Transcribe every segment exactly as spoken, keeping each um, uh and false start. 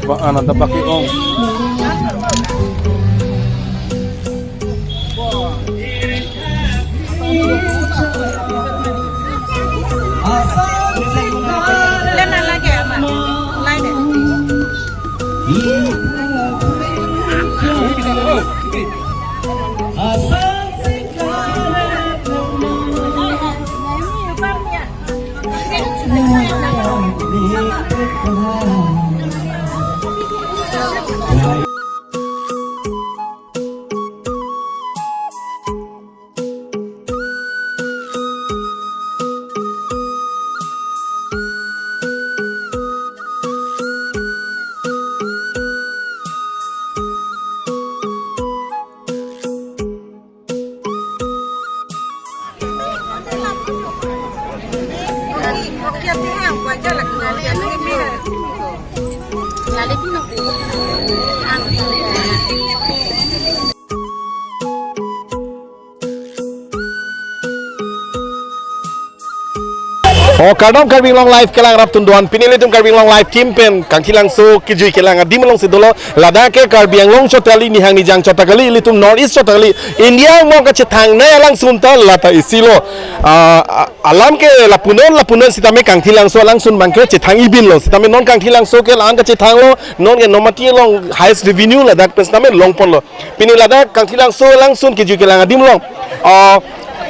Ba, ananta baki ong. O kardom Karbi Anglong Live kelang rap tun do-an, pini ilitum Karbi Anglong Live team pen Kangthilangso kejui kelang adim alongsi dolo, ladak ke Karbi Anglong chot kali, nihang nijang chot kali, ilitum North East chot kali, India angbong kachethangnei alangsun ta lata isi lo. Ah, ah, alam ke lapunon lapunon sitame Kangthilangso alangsun abangke chethang ibin lo, sitame non Kangthilangso ke la-an kachethang lo, non ke Nomati along highest revenue ladak pen sitame longpon lo. Pini ladak Kangthilangso alangsun kejui kelang adim along, ah,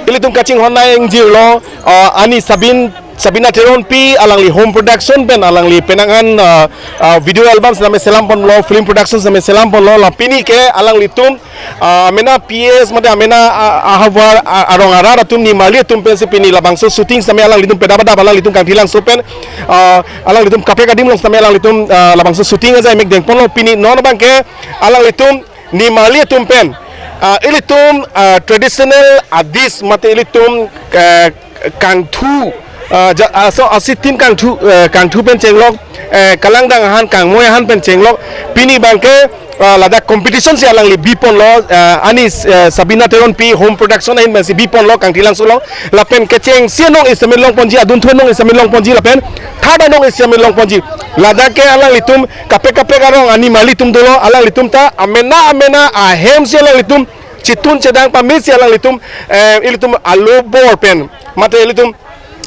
ilitum kachinghon nang ingjir lo, ah, ani Sabin, Sabina Teronpi alangli home production pen alangli penang an, ah, ah, video album sitame selam ponlo, film production sitame selam ponlo, la pini ke alanglitum, ah, amena P S mate amena, ah, ahavar, ah, arong arat atum nimarli atum pensi pini labangso shooting sitame alanglitum pedap adap alanglitum Kangthilangso pen, ah, alanglitum kaprek adim along sitame alanglitum, ah, labangso shooting ajai mek dengponlo. Pini non abangke alanglitum nimarli atum pen, ah, ilitum, ah, traditional adish mate ilitum, ah, kangthu, ah, ja-, ah, so asitin kangthu, ah, kangthu pen chenglok, eh, kalangdang ahan, kangmoi ahan pen chenglok. Pini abangke, ah, ladak competition si alangli biponlo, ah, ani, eh, Sabina Teronpi home production ahin pensi biponlo Kangthilangso along. Lapen kechengsi anong isi sitame longponji, adunthu anong isi sitame longponji, lapen third anong isi sitame longponji. Ladak ke alanglitum kaprek kaprek arong animarli atum dolo, alanglitum ta amena amena ahemsi alanglitum chetun chedang pamesi alanglitum, eh, ilitum alo bor pen mate ilitum,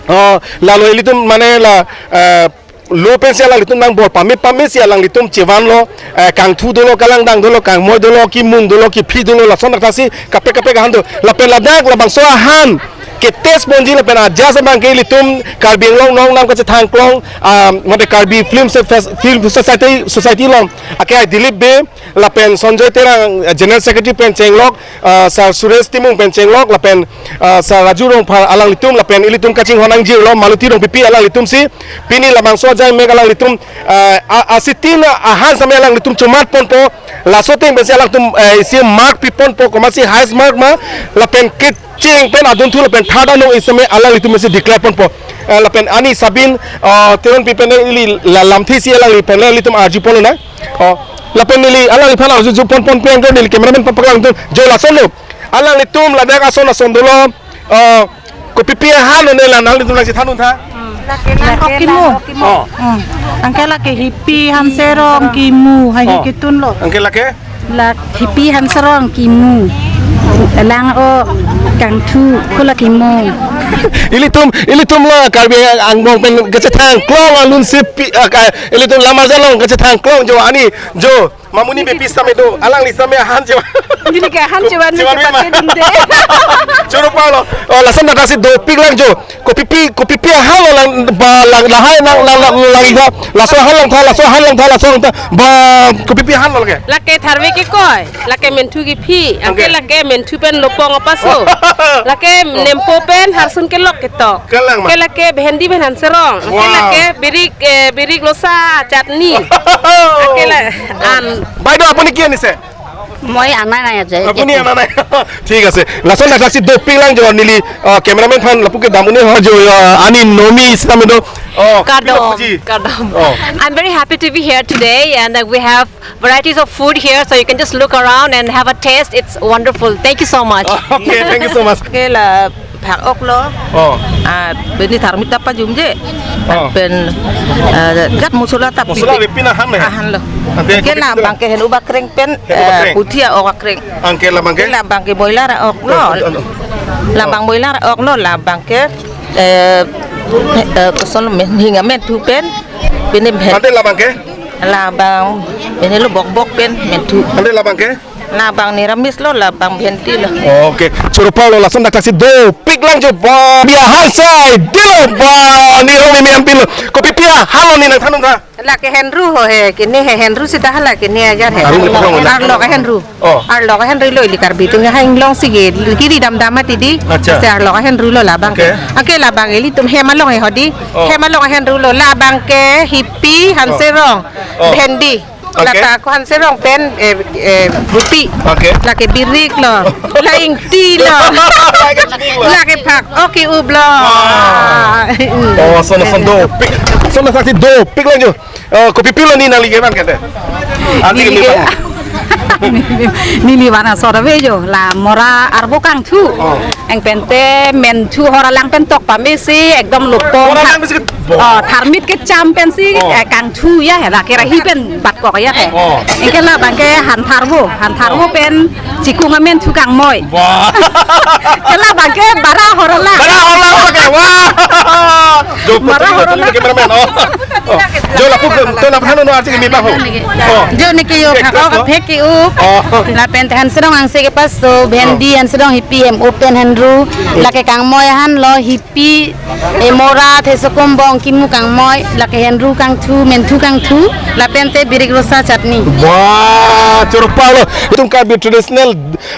oh, lalo ilitum mane la, eh, lo pensi alanglitum nang bor pame pamesi alanglitum chevanlo, eh, kangthu dolo, kalangdang dolo, kangmoi dolo, kimung dolo, kiphli dolo, lason athasi kaprek kaprek ahan do. Lapen ladak labangso ahan ke-test ponji lapen ajat abangke ilitum Karbi Anglong nongnam kachethangklong, ah, mate Karbi Film Se-, Fes-, Film Society, Society along ake ai Dilip Bey, lapen Sanjoy Terang, eh, General Secretary pen chenglok, ah, Sir Suresh Timung pen chenglok, lapen, ah, Sir Raju Rongphar alanglitum, lapen ilitum kachinghon nang ingjir lo Maluti Rongpipi alanglitum si pini labangso ajai mek alanglitum, ah, a-, asitin ahan sitame alanglitum chomat ponpo, laso ateng pensi alangtum, eh, isi mark piponpo, komatsi highest mark ma, lapen kecheng pen adunthu lapen third anong isi sitame alanglitum pensi declare ponpo. Eh, lapen ani Sabin, ah, Teronpi pen ili la lamthe si alangli pen ilitum arju ponlo na. Oh, lapen neli alangliphan arju ju ponpon pen ko neli cameraman papaklangdun. Jo lason lo. Alanglitum ladak ason ason dolo. Ah, kopipi ahan lo ne la nanglitum nangchethan untha. Lake Langkok Kimu. Oh. Hmm. Anke lake Hipi Hanserong Kimu, hai Oh. Hikitunlo. Anke lake? La Hipi Hanserong Kimu. Lang-o Kangthu, kula Kimu. Ilitum, ilitum la Karbi angbong pen kachethangklong alun si pi, ah, ka-, ilitum lam arja along kachethangklong jo ani, jo, Mamuni bepis tame do, alangli tame ahan chevan. Neli ke ahan chevan, chevan neli ke bima. Pake dum de. Choro palo. Oh, lason dak si dopik lang jo. Kopipi, kopipi ahan lo lang ba lang lahai lang lang lang lang iha. Laso ahan langtha, laso ahan langtha, laso langtha. Ba kopipi ahan lo lake. Lake tharve kekoi, lake menthu kephi, anke, okay, lake menthu pen lopong apaso. Lake nempo pen harsun kelok ketok. Kalang ma? Ke lake bhendi pen hanserong. Wow. Ke lake birik, eh, birik losa chutney. Ke la an. বাইদেউ, আপুনি কি আনিছে? মই আনা নাই আজি। আপুনি আনা নাই? ঠিক আছে। Lason dak si dopik lang jo neli, uh, cameraman aphan lapu ke dam un-e ho jo, uh, ani nomi sitame do. Oh, Kadom, pila puji? Kadom. Oh. I'm very happy to be here today, and, uh, we have varieties of food here, so you can just look around and have a taste. It's wonderful. Thank you so much. Okay, thank you so much. Ke la phak-ok lo. Oh. Ah, bini tharmit ta pajumje. Oh. Pen, ah, jat mosola ta. Mosola pipi. Pipin ahan ya? Ahan lo. Ante ke la kopi abang ke hen-u bakreng pen, hen-u bakreng, eh, puthi a-ok akreng. Anke labang ke? Ke labang ke boiler a-ok lo. Oh, oh, oh. Labang boiler a-ok lo, labang ke, eh, eh, kosol men, hinga menthu pen, pine bhen. Ante labang ke? Labang, pine lo bokbok pen, menthu. Ante labang ke? Labang niramis lo, labang bhendi lo. Okay. Choro palo, lason dak si dopik lang jo ba. Bia hansai, dilo ba. Ni rong ni mian pilo. Kopipi ahan lo ni nangthan un tha? Lake henru ho he, kini he henru sita hala kini ajar he. Arlo ke henru. Oh. Arlo ke henru lo ili Karbi atum ha inglong si ke, kiri dam dam mati di. Acha. Se arlo ke henru lo labang ke. Okay. Anke labang ilitum hem along he hodi. Oh. Hem along henru lo labang ke hipi, oh, hanserong. Oh. Bhendi. Okay. Lata ko hanserong pen, eh, eh, rupi. Okay. Lake birik lo. La ingti lo. Lake phak-ok ke-up lo. Wow. Ah. Oh, lason, lason dopik. Lason dak si dopik lang jo. Oh, kopipi lo ni nangli kevan kete? Arti neli ke ke. Neli van asor ave jo. La mora arvo kangthu. Oh. Anke pente menthu hor alang pen tok pame si ekdom lopong. Hor alang pen si ke-, oh, tharmit kecham pen si, oh, eh, kangthu ya he, la kerahi pen batkok ya he. Oh. Anke labang ke hantharvo, hantharvo, oh, pen chikung amenthu kangmoi. Wah. Ke labang ke bara hor alang. Bara hor alang ke, wah. Jo, bara hor alang. Cameraman, oh. Oh. Jo lapu ke, to lapu hanu no arti kami bahu. Oh. Jo neli ke jo, okay, phak-ok, oh, phak ke-up. Oh. Lapen te hanserong angse kepaso, bhendi, oh, hanserong hipi, hem-u pen henru. Lake kangmoi ahan lo, hip pi, e mora, theso kombong, kimu kangmoi, lake henru kangthu, menthu kangthu, lapen te birik losa chutney. Wah, choro palo. Itum Karbi traditional,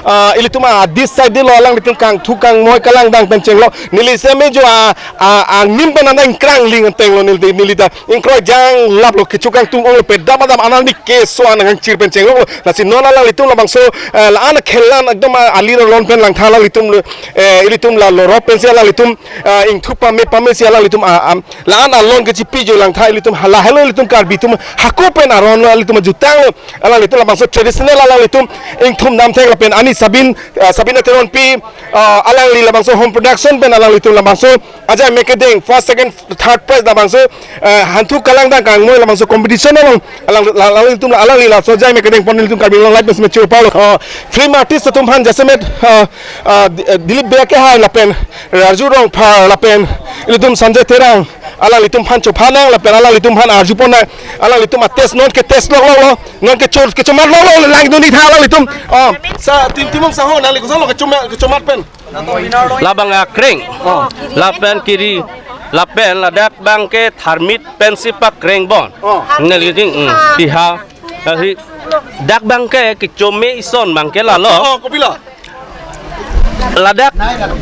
ah, ilitum a-dish side lo alanglitum kangthu kangmoi kalangdang pen chenglo. Neli seme jo a, a, angnim pen ana ingkrang ling anteng lo neli, neli ta. Ingkroi janglap lo, kecho kangtung ong lo, pedam adam anani keso anang chir pen chenglo. Lasi non alanglitum labangso, eh, la-an akhelan ekdom, ah, ali ro lon pen langtha alanglitum lo, eh, ilitum la lorop pensi alanglitum, ah, ingthu pame pame si alanglitum, ah, am, la-an alon kechipi jo langtha ilitum hala helo ilitum Karbi atum hako pen aron lo ilitum ajutang lo alanglitum labangso traditional alanglitum ingthum damthek lapen ani Sabin, ah, Sabina Teronpi, ah, alangli labangso home production pen alanglitum labangso ajai mekedeng first, second, third prize labangso, eh, hanthu kalangdang kangmoi labangso competition along alang, la, alanglitum alangli laso ajai mekedeng pon ilitum Karbi Anglong Live Message Choro palo. Oh, film artist atum aphan jasemet, ah, ah, Di-, eh, Dilip Bey ke hai lapen Raju Rongphar lapen ilitum Sanjay Terang alanglitum aphan chophanang lapen alanglitum aphan arju ponnang alanglitum a-taste non ke-taste lok lok lo non ke chor ke chomat lok lok lang dun itha alanglitum. Oh, sa tim timung sa ho nangli koson lo ke choma-, ke chomat pen. Labang akreng. Oh. Lapen kiri. Lapen ladak abang ke tharmit pensi pakreng bon. Oh. Neli jing, mm, tiha. Ahi, dak abang ke kechome ison abang ke lalo. Oh, kopilo? Ladak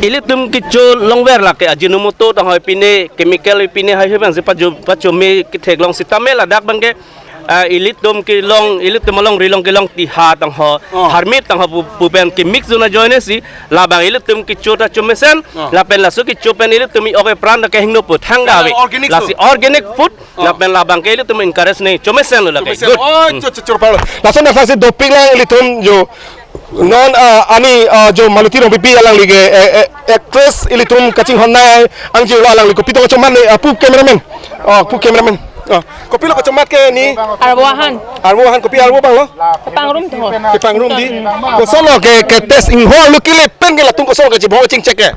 ilitum kecho longver lake Ajinomoto tang hoi pine chemical pine hai hai abang si pajo-, pachome ketheklong sitame ladak abang ke ah, ilitum kelong, ilitum along rilong kelong tiha tang ho, oh, tharmit tang ho pu, pu pen kemix dun ajoine si, labang ilitum kecho ta chomesen, oh, lapen laso kecho pen ilitum i-ok epran ta kehingno pu thangta ave. Organic food. Lasi organic food, oh, lapen labang ke ilitum encourage ne chomesen lo lake. Chomesen. Good. Oh, hmm. Cho, cho, choro palo. Lason dak si dopik lang ilitum jo non, ah, ani, ah, jo Maloti Rongpipi alangli ke, eh, eh, actress ilitum kachinghon nai angji lo alangli kopi tong chomat ne, ah, pu cameraman. Oh, pu cameraman. Oh, kopilo kachomat ke ni? Arvo ahan. Arvo ahan kopi arvo abang lo? Kepangrum to. Kepangrum di. Koson lo ke, ke-taste inghor lo kile pen ke latum koson lo kachibong chingchek ke.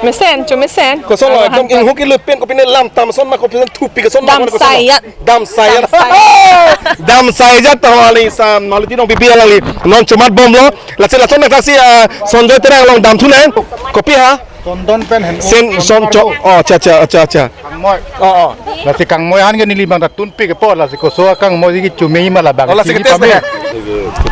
Mesen, chomesen. Koson lo, ekdom ingho ke lupen kopine lam tamson ma kopine thupi koson ma dam koson lo. Sai ajat. Dam sai ajat. Dam sai ajat. Dam sai ajat to ali san maluti nong bibi alangli non chomat bomlo. Lasi lason nangthaksi, ah, Sonjoy Terang along damthu nang. Kopi ha? Sondon pen hen. Sen son cho. Oh, acha, acha, acha, acha. Kangmoi. Oh, oh. Lasi kangmoi an ke neli bang ta tunpi kepo, lasi koson kangmoi ke chomei ma labang. Oh, lasi ke test nang.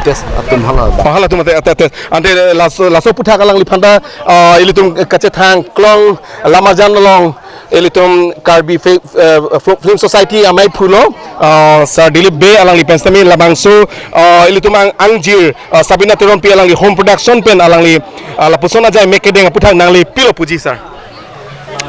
Test atum hala. Oh, halatum ate, ate, ate. Ante laso, laso aputhak alangliphan ta, ah, ilitum kachethang klong lamarjan along ilitum Karbi Fi-, eh, Folk Film Society amei aphu lo, ah, Sir Dilip Bey alangli pen sitame labangso, ah, ilitum ang-, angjir, ah, Sabina Teronpi alangli home production pen alangli, ah, lapuson ajai mek kedeng aputhak nangli pilo puji, sir.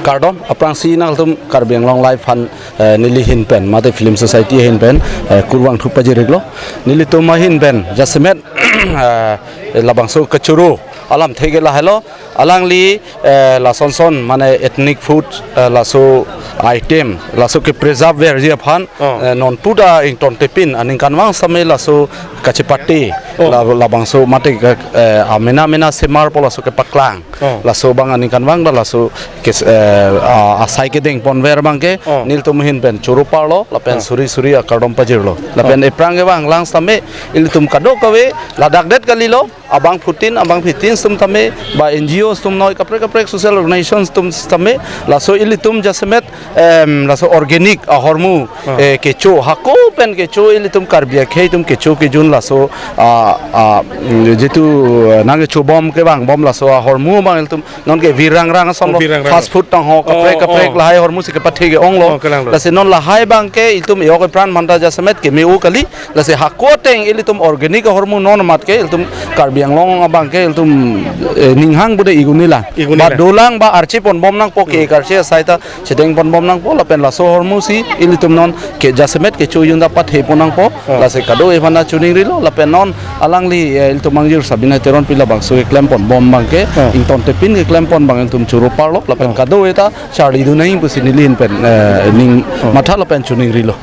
Kardom, aphrangsi nangtum Karbi Anglong Live aphan, eh, neli ahin pen, mate Film Society ahin pen, eh, kurvangthu pajir-iklo. Nelitum ahin pen jasemet, eh, labangso kachoro alamthe ke lahelo. Alangli, eh, lasonson mane ethnic food, eh, laso item, laso ke preserve verji aphan, oh, eh, non puta ingtontepin aningkanvang sitame laso kachepate, oh, la-, labangso mate ke, eh, amena mena semar po laso kepaklang. Oh. Laso abang aningkanvang ta laso ke, eh, a-, asai kedeng ponver abangke, oh, nelitum ahin pen choro parlo, lapen, oh, suri suri akardom pajirlo. Lapen, oh, ephrang kevang lang sitame ilitum kadokave ladak det kalilo. Abangphutin, abangphitin atum tame, ba N G O atum noi, kaprek kaprek social organizations atum tame, laso ilitum jasemet, em, laso organic ahormu, ah, eh, kecho, hako pen kecho, ilitum Karbi akhei atum kecho kejun laso, ah, ah, mm, jitu, eh, nangkechobom kevangbom laso ahormu abang ilitum nonke virang rang ason, oh, lo, virang rang, fast food tang ho, kaprek, oh, kaprek, oh, lahai ahormu si kepathe ke-onglo. Oh, kelanglo. Lasi non lahai abangke ilitum e-ok epran aphan ta jasemet keme-o kali. Lasi hako ateng ilitum organic ahormu non amat ke ilitum Karbi Anglong abangke ilitum, eh, ninghang bude igunila. Igunila. Ba dolang ba archi ponbom nangpo, ke, hmm, karchi asai ta chedeng ponbom nangpo, lapen laso ahormu si ilitum non ke jasemet kecho jun ta pathe pon nangpo. Oh. Lasi kadokave aphan ta choningrilo, lapen non alangli, eh, ilitum angjir Sabina Teronpi labangso keklem ponbom abangke, oh, ingtontepin keklem pon abang ilitum choro parlo, lapen, oh, kadokave ta charlidun nangji pusi neli ahin pen, eh, ning, oh, matha lapen choningrilo.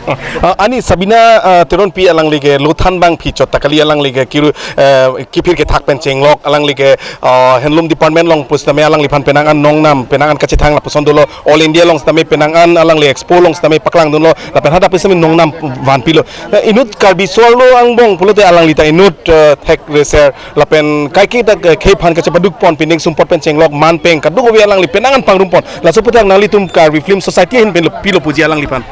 Ah, ani Sabina, ah, Teronpi alangli ke lothan abang phichot ta kali, alangli ke kiru, eh, kiphir kethak pen chenglok, alangli ke, ah, handloom department along pusitame alangliphan penang an nongnam, penang an kachethang lapuson dolo, All India along sitame penang an alangli expo along sitame paklangdunlo, lapen hadak pusitame nongnam vanpilo. Eh, inut Karbi so-arlo angbong pulote alangli ta inut, eh, thek reser lapen kaike ta, eh, khei aphan kachepaduk pon, pining sumpot pen chenglok, man peng kadokave alangli penang an pangrum pon. Laso aputhak nanglitum Karbi Film Society ahin pen lo pilo puji alangliphan?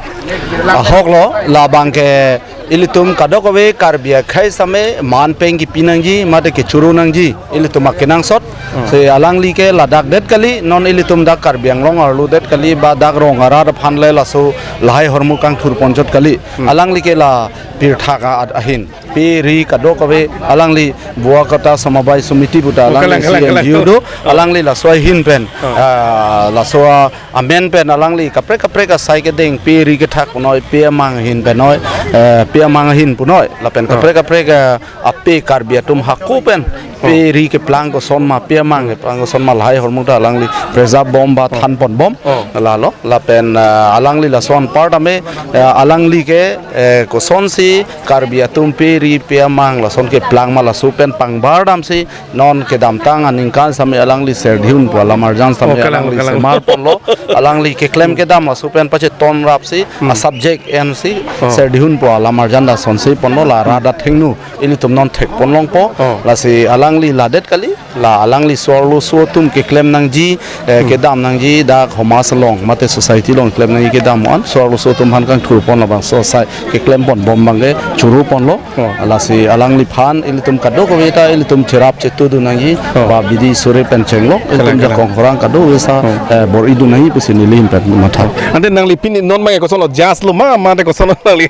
Ahok lo, labangke ilitum kadokave Karbi akhei sitame man peng kipi nangji, mate kechoro nangji, ilitum akenangsot. Hmm. Si alangli ke ladak det kali, non ilitum dak Karbi Anglong arlo det kali, ba dak rong arat aphan le laso lahai ahormu kangthur ponchot kali. Hmm. Alangli ke la pirtha ka ad ahin. Pe ri kadokave alangli Buakota Somobai Somiti puta, oh, alangli, kalang, kalang, C N G O, kalang, do, oh, alangli laso ahin pen, oh, ah, laso a-, amen pen alangli kaprek kaprek asai kedeng pe ri kethak punoi, pe amang ahin pen noi, eh, pe amang ahin punoi, lapen, oh, kaprek kaprek, eh, ape Karbi atum hako pen, oh, pe ri keplang koson ma, pe amang keplang koson ma, lahai ahormu ta alangli preserve bom ba, oh, than ponbom, oh, lalo, lapen, eh, alangli lason apar tame, eh, alangli ke, eh, kosonsi Karbi atum pe ri pe amang lason keplang ma laso pen pangbar damsi non kedamtang aningkan sitame alangli Serdihun pu alamarjan sitame, oh, kalang, alangli, kalang, semar ponlo, alangli keklem kedam laso pen pacheton rapsi, hmm, a-subject ensi, oh, Serdihun pu alamarjan ta sonse ponlo, la rat athengno ilitum non thek pon longpo, oh, lasi alangli ladet kali, la alangli so-arlo so atum keklem nangji, eh, hmm, kedam nangji, dak homaj along, mate society along klem nangji kedam an, so-arlo so atum aphan kangthur pon labangso asai keklem ponbom abangke choro ponlo. Oh. Lasi alangliphan ilitum kadokave ta ilitum cherap chetudun nangji, oh, ba bidi sore pen chenglok, kalang, ilitum, kalang, jakong khorang kadokave sa, oh, eh, bor-idun nangji pusi neli ahin pen matha. Ante nangli pini non abangke koson lo, judge lo ma, mate koson lo nangli?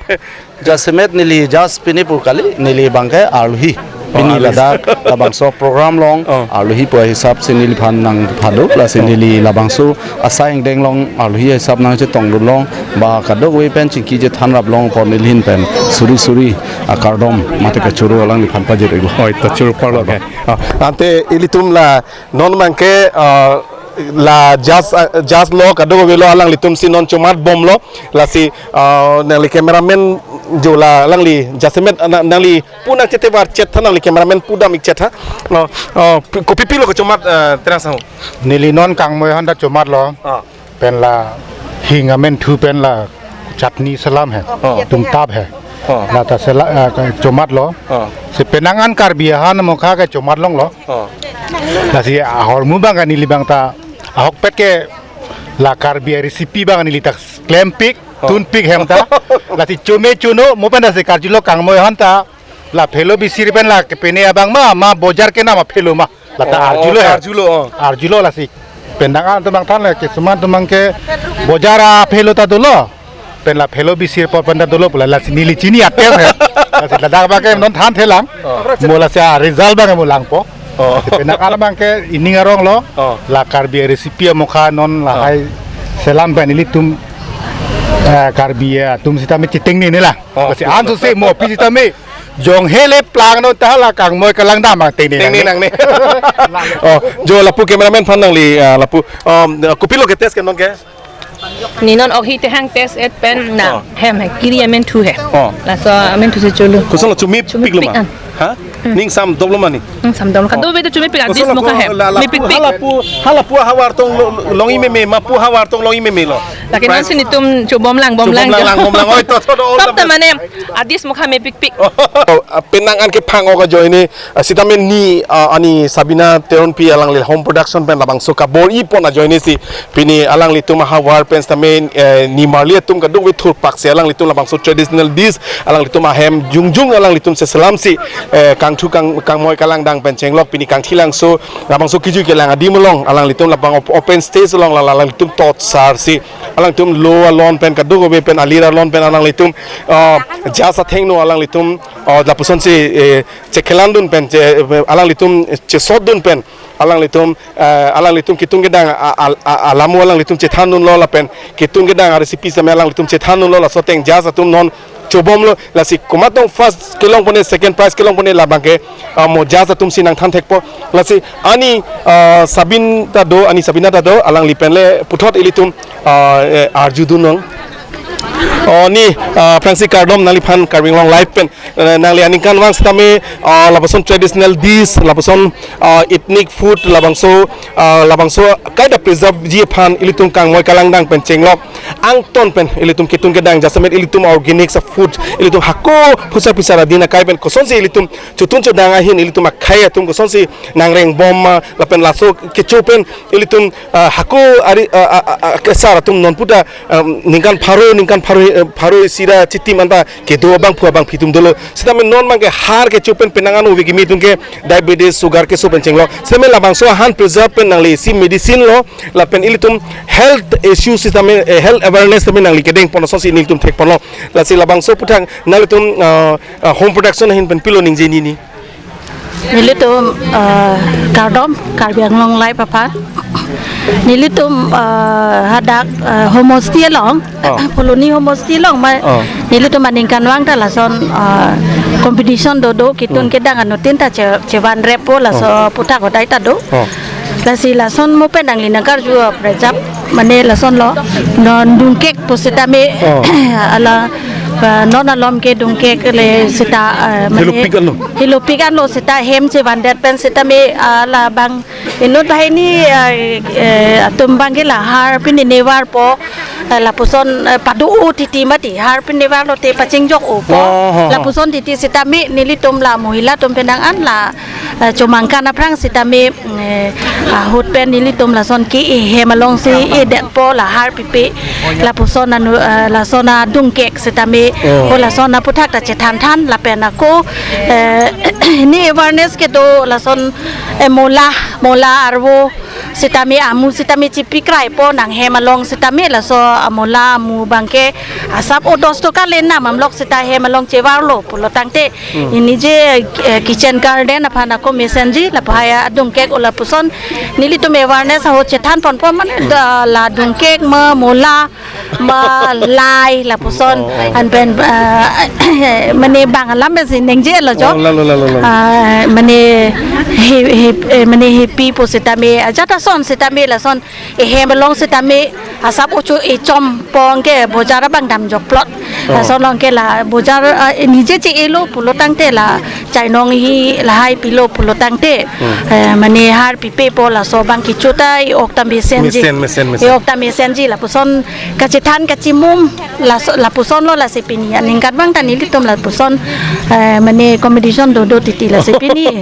Jasemet neli judge pini pu kali, neli abangke aluhi. Oh, pini aluhi. Ladak labangso program along, oh, aluhi pu ahisap si neliphan nangphado, lasi, oh, neli labangso asai angdeng along aluhi ahisap nangchetongdun long, ba kadokave pen chingki chethan rap long apot neli ahin pen suri suri akardom mate kachoro alangliphan pajir-iklo. Oi, to choro parlo ke. Ah, ante ilitum la non abangke, ah, la judge, ah, judge lo, kadokave lo, alanglitum si non chomat bomlo, lasi, ah, nangli cameraman Jo la alangli jasemet na-, nangli pu nangchetevar chet tha, nangli cameraman pu dam-ik chet tha. No, oh, pi-, kopi pilo kechomat, eh, terang sang. Neli non kangmoi ahan ta chomatlo. Ah. Pen la hing amen thu pen la chutney selam he. Ah. Tum tap he. Ah. La ta sela, eh, ke chomatlo. Ah. Si penang an Karbi ahan mokha kechomat longlo. Ah. Lasi ahormu abang ke neli abang ta ahokpet ke la Karbi recipe abang neli ta klempik, Oh. tunpik hem ta. Lasi chome chono, mo pen ta si karjulo kangmoi ahan ta. La phelo bisir pen la kepene abang ma, ma bojar ke nama phelo ma. La ta Oh, arjulo he. arjulo, oh. Arjulo lasi. Penang an atum abang than le, kisuman atum abang ke bojar aphelo ta dolo. Pen la phelo bisir po pen ta dolo pu la, lasi neli chini ates he. Lasi ladak abang ke non than thelang. Oh. Mo lasi a result abang mo langpo. Oh. Penang an abang ke ining arong lo. Oh. La Karbi recipe amokha non Oh. lahai selam pen ilitum, eh, Karbi atum sitame chitengne ne la. Oh. Lasi anso se mo pi sitame jong hele plang non ta la kangmoi kalang dam abang tengne Tengne nangne. nangne. Oh, jo lapu cameraman aphan nangli, ah, lapu, um, kopilo ke test ke non ke? Ne non ok hi tehang test et pen na Oh. hem he, kiri amen thu he. Oh. Laso amen thu si cholo. Koson lo, chomepik lo ma? Chomepik an. Ha? Hmm. Ning sam doplo ma ni? Hmm, sam doplo. Kado Oh. be to chomepik, Koson adis lo mokha ko hem. la, la pu, Mepikpik. hala pu, hala pu havar tong lo, longji meme, ma pu havar tong longji meme lo. Lake non Price. si netum chobom lang, bom Chobom lang lang, jo. lang, bom lang. Oi, to, to, to, all Sab of ta them. mane, adis mokha mepikpik. Oh, ah, penang an kephang ok ajoine, ah, sitame ne, ah, ani Sabina Teronpi alangli home production pen labangso kabor-i pon ajoine si pini alanglitum ahavar pen sitame, eh, ne marli atum kadokave thurpak si alanglitum labangso traditional dish alanglitum ahem jongjong alanglitum seselam si, eh, kangthu kang-, kangmoi kalangdang pen chenglok pini Kangthilangso labangso kejui kelang adim along alanglitum labang op-, open stage along la, la alanglitum totsar si alanglitum lo alon pen kadokave pen alir alon pen alanglitum, ah, judge athengno alanglitum, ah, lapuson si, eh, chekhelan dun pen, che-, alanglitum chesot dun pen, alanglitum, eh, alanglitum ketun kedang a-, a-, a-, alamu alanglitum chethan dunlo lapen ketun kedang a-recipe sitame alanglitum chethan dunlo, laso ateng judge atum non chobomlo, lasi komat tong first kelong pone, second prize kelong pone labang ke, ah, mo judge atum si nangthan thekpo. Lasi ani, ah, Sabin ta do, ani Sabina ta do, alangli pen le puthot ilitum, ah, eh, arju dun nang. Oh, ne, ah, aphrangsi kardom nangliphan Karbi Anglong Live pen, eh, nangli aningkanvang sitame, ah, lapuson traditional dish, lapuson, ah, ethnic food, labangso, ah, labangso kaita preserve ji aphan ilitum kangmoi kalangdang pen chenglok angton pen ilitum ketun kedang jasemet ilitum organic sa food, ilitum hako phusar phisar adin akai pen kosonsi ilitum chotun chodang ahin ilitum akhei atum kosonsi nangreng bom ma, lapen laso kecho pen ilitum, ah, hako ari, ah, ah, ah, ah, kesar atum non puta, ah, ningkan pharo, ningkan pharo, eh, pharo isi ra chitim anta kedo abangphu abangphi atum dolo. Sitame non abang ke har kecho pen penang an ove kimi atum ke diabetes, sugar keso pen chenglok. Sitame labangso ahan preserve pen nangli isi medicine lo, lapen ilitum health issue sitame, eh, health awareness sitame nangli kedeng pon asonsi nelitum thek ponlo. Lasi labangso aputhak nanglitum, ah, ah, home production ahin pen pilo ningje ne ne. Nelitum, ah, kardom, Karbi Anglong Live aphan. Nelitum, ah, hadak, ah, homosti along, Oh. Phuloni homosti along ma, Oh. nelitum aningkanvang ta lason, ah, competition dodo, ketun Oh. kedang anuttin ta che-, chevan reppo laso Oh. aputhak hodai ta do. Oh. Lasi lason mo pen nangli nangkarju, ah, prejap mane lasonlo, non dungkek pusitame Oh. ala, ah, non alom ke dungkek le seta, ah, mane Hilopik anlo. Hilopik anlo seta hem chevandet pen sitame, ah, labang inut banghini, ah, eh, atum abang ke la har pine nevarpo, eh, lapuson, eh, pado-o titi mati, har pine varlote pachingjok-opo. Oh, oh, oh. Lapuson titi sitame nelitum la mohila atum penang an la, eh, chomangkan aphrang sitame, eh, ahut pen nelitum lason ke-e hem alongsi edetpo la har pipe lapuson anu, eh, lason adungkek sitame Oh. o lason aputhak ta chethan than lapen ako, eh, ne awareness kedo lason, eh, mola, mola arvo sitame amu sitame chipikraipo nang hem along sitame laso amola amu abang ke asap o dos toka le nam amlok seta hem along chevarlo pulo tangte Hmm. Ini je, eh, kitchen garden aphan ako mesenji lapu hai adungkek o lapuson nelitum awareness ahut chethan ponpo mane Hmm. da la dungkek ma mola ma lai lapuson Oh, oh. an pen, eh, mane bang alam pensi nengjelo jo. Oh, lalo, lalo, lalo. Ah, mane he, he, eh, mane hepi pusitame ajat ason sitame lason ehem along sitame asap ocho echom pong ke bojar abang damjok plot. Oh. Lason along ke la bojar, ah, nije che-elo pulo tangte la chainong hi lahai pilo pulo tangte. Hmm. Eh, mane har pipepo laso abang kecho ta e-ok ta mesenji. Mesen, mesen, mesen. E-ok ta mesenji lapuson kachethan kachimum laso, lapusonlo lasi pini. Aningkanvang ta nelitum lapuson, eh, mane competition dodo titi lasi pini.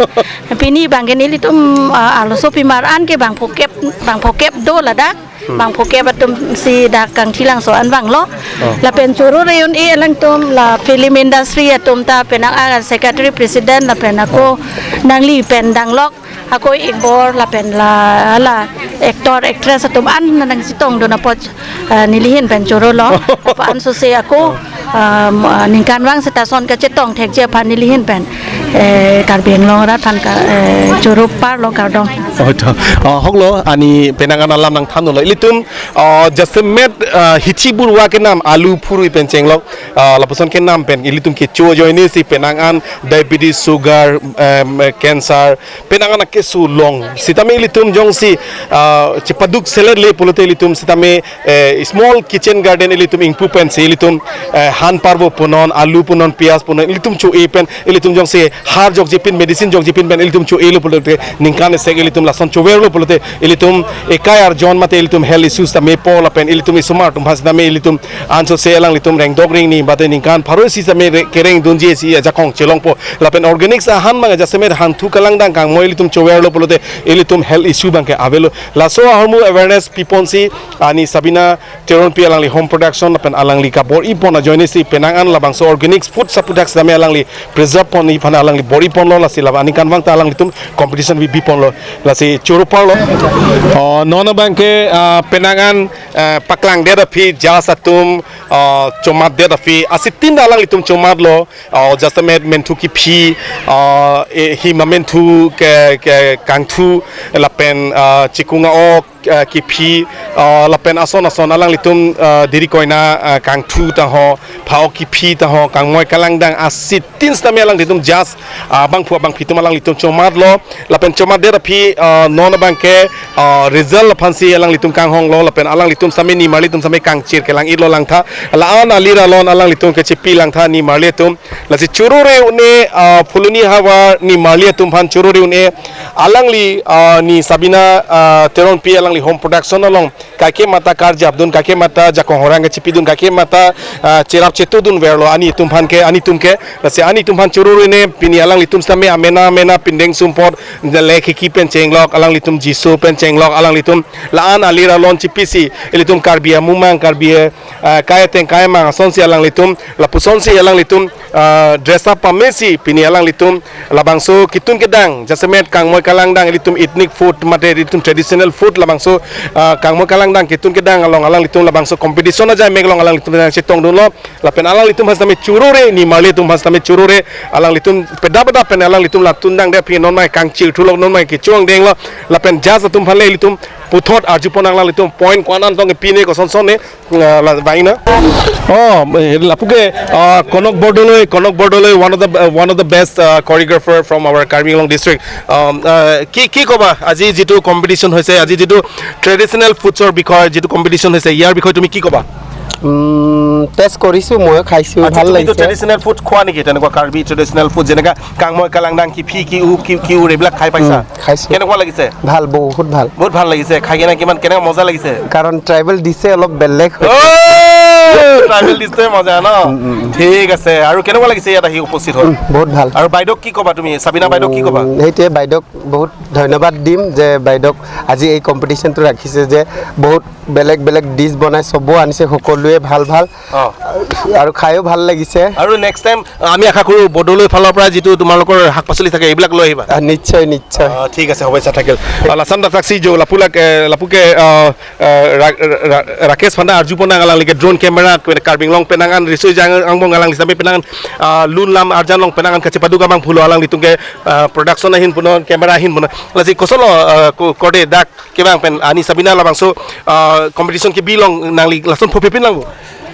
Pini abang ke nelitum, ah, arloso pimar an ke bang phokep, bang phokep do ladak. Hmm. Bang phokep atum si dak Kangthilangso anvanglo. Oh. Lapen choro-re un-e alangtum la film industry atum ta penang a secretary president lapen ako nangli pen danglok ako ingbor lapen la, la actor actress atum an nangchetongdun apot, ah, nelihin pen chorolo. Apa ansose ako, ah, ningkanvang seta ason kachetong thekji aphan nelihin pen, eh, Karbi Anglong arat aphan ka, eh, choro parlo kardom. Oh, to. Ah, hoklo, ani penang an alam nangthanlo. Ilitum, ah, jasemet, ah, hithi burwa kenam alu phurui pen chenglok, ah, lapuson kenam pen ilitum kecho ajoine si penang an diabetes, sugar, em, cancer, penang an akeso long. Sitame ilitum jongsi, ah, chepaduk selet le pulote ilitum sitame, eh, small kitchen garden ilitum ingpu pensi ilitum, eh, han parvo punon, alu punon, pias punon, ilitum cho-e pen, ilitum jongsi har jokji pin, medicine jokji pin pen ilitum cho-elo pulote, ningkan esek ilitum lason choverlo pulote, ilitum ekai arjon mate ilitum health issues ta mepo lapen ilitum isomar atum aphan sitame ilitum ansose alanglitum rengdok rengni mate ningkan pharo isi sitame re-, kerengdunji isi ajakong chelongpo. Lapen organics ahan abang jasemet hangthu kalangdang kangmoi ilitum choverlo pulote ilitum health issue abang ke avelo. Laso ahormu awareness piponsi ani Sabina Teronpi alangli home production lapen alangli kabor-ipon ajoine si penang an labangso organic food sa products tame alangli preserve pon iphan alangli bor-iponlo lasi laba aningkanvang ta alanglitum competition bi biponlo lasi choro parlo. Oh, non abang ke, ah, penang an, ah, paklangdet aphi judge atum, ah, chomatdet aphi asitin alanglitum chomatlo. Ah, jasemet menthu kephi, ah, e, hima menthu ke, ke kangthu lapen, ah, chikung a-ok, ah, kephi, ah, lapen ason ason alanglitum, ah, diri koina, ah, kangthu ta ho, pha-ok kephi ta ho, kangmoi kalangdang asitin sitame alanglitum judge, ah, bangphu bangphi atum alanglitum chomatlo, lapen chomatdet aphi, ah, non abang ke, ah, result aphansi alanglitum kanghonglo, lapen alanglitum sitame nimarli atum sitame kangchir kelang-itlo langtha, la-an alir alon alanglitum kechipi langtha nimarli atum, lasi choro-re un-e, ah, Phuloni havar nimarli atum aphan choro-re un-e, alangli, ah, ni Sabina, ah, Teronpi alangli home production along kaike mata karjapdun, kaike mata jakong horang kechipidun, kaike mata, ah, cherap chetudun verlo ani atum aphan ke, ani atum ke, lasi ani atum aphan choro-re un-e, pini alanglitum sitame amena amena pindeng sumpot, le khiki pen chenglok, alanglitum Jisu pen chenglok, alanglitum la-an alir alon chipisi, ilitum Karbi amumang, Karbi, eh, ah, kai ateng kai amang asonsi alanglitum, lapusonsi alanglitum, ah, dress up pamesi pini alanglitum labangso kitun kedang, jasemet kangmoi kalangdang ilitum ethnic food mate ilitum traditional food labangso, ah, kangmoi kalangdang kitun kedang along alanglitum labangso competition ajai mek along alanglitum chetongdunlo, lapen alanglitum aphan sitame choro-re, nimarli atum aphan sitame choro-re, alanglitum peda peda pen alanglitum la tundang det aphi non mai kangchir thulok non mai kecho-angdenglo, lapen judge atum aphan le ilitum puthot arjupon nang alanglitum point ko-an an tong pine koson son ne, ah, la baina. Oh, eh, lapu ke, ah, Konok Bordoloi, Konok Bordoloi, one of the, uh, one of the best, uh, choreographer from our Karbi Anglong district. Um, uh, কি, কি ক'বা? আজি যিটো competition হৈছে, আজি যিটো traditional foodsৰ বিষয়ে যিটো competition হৈছে, ইয়াৰ বিষয়ে তুমি কি ক'বা? উম, টেষ্ট কৰিছো মই, খাইছো, আচ্ছা, ভাল তুমিতো লাগিছে। Traditional food খোৱা নেকি? তেনেকুৱা কাৰ্বি traditional food যেনেকা কাংময় কালাংডাং, কিফি, কিউ, কিউ, কিউৰ এইবিলাক খাই পাইছা? উম, খাইছো। কেনেকুৱা লাগিছে? ভাল, বহুত ভাল। বহুত ভাল লাগিছে। খাই কিনে কিমান, কেনেকুৱা মজা লাগিছে? কাৰণ ট্ৰাইবেল ডিছে অলপ বেলেগ হয়। অ', ট্ৰাইবেল ডিছটোৱে মজা ন? উম, উম, উম। ঠিক আছে। আৰু কেনেকুৱা লাগিছে ইয়াত আহি উপস্থিত হৈ? উম, বহুত ভাল। আৰু বাইদেউক কি ক'বা তুমি? চাবিনা বাইদেউক কি ক'বা? উম, সেইটোৱে বাইদেউক বহুত ধন্যবাদ দিম যে বাইদেউক আজি এই কম্পিটিশ্যনটো ৰাখিছে যে বহুত বেলেগ বেলেগ ডিছ বনাই চবো আনিছে, সকলোৱে ভাল ভাল। অ। আৰু খাইও ভাল লাগিছে। আৰু নেক্সট টাইম আমি আশা কৰোঁ বৰদলৈ ফালৰ পৰা যিটো তোমালোকৰ শাক পাচলি থাকে এইবিলাক লৈ আহিবা। আ, নিশ্চয়, নিশ্চয়। অ, ঠিক আছে, শুভেচ্ছা থাকিল। অ, lason dak saksi jo lapu lak, eh, lapu ke, eh, eh, Ra-, Ra-, Ra-, Rakesh Panda arju pon nang alanglike drone camera ke Karbi Anglong penang an riso jang angbong alangli sampai penang an, ah, lun lam arjan along penang an kachepaduk abang pulo alanglitum ke, ah, production ahin punon, camera ahin punon. Lasi kosonlo, ah, ko-, kode dak kevang pen ani Sabina labangso, ah, competition kebi along nangli lason phophe pin lang bo?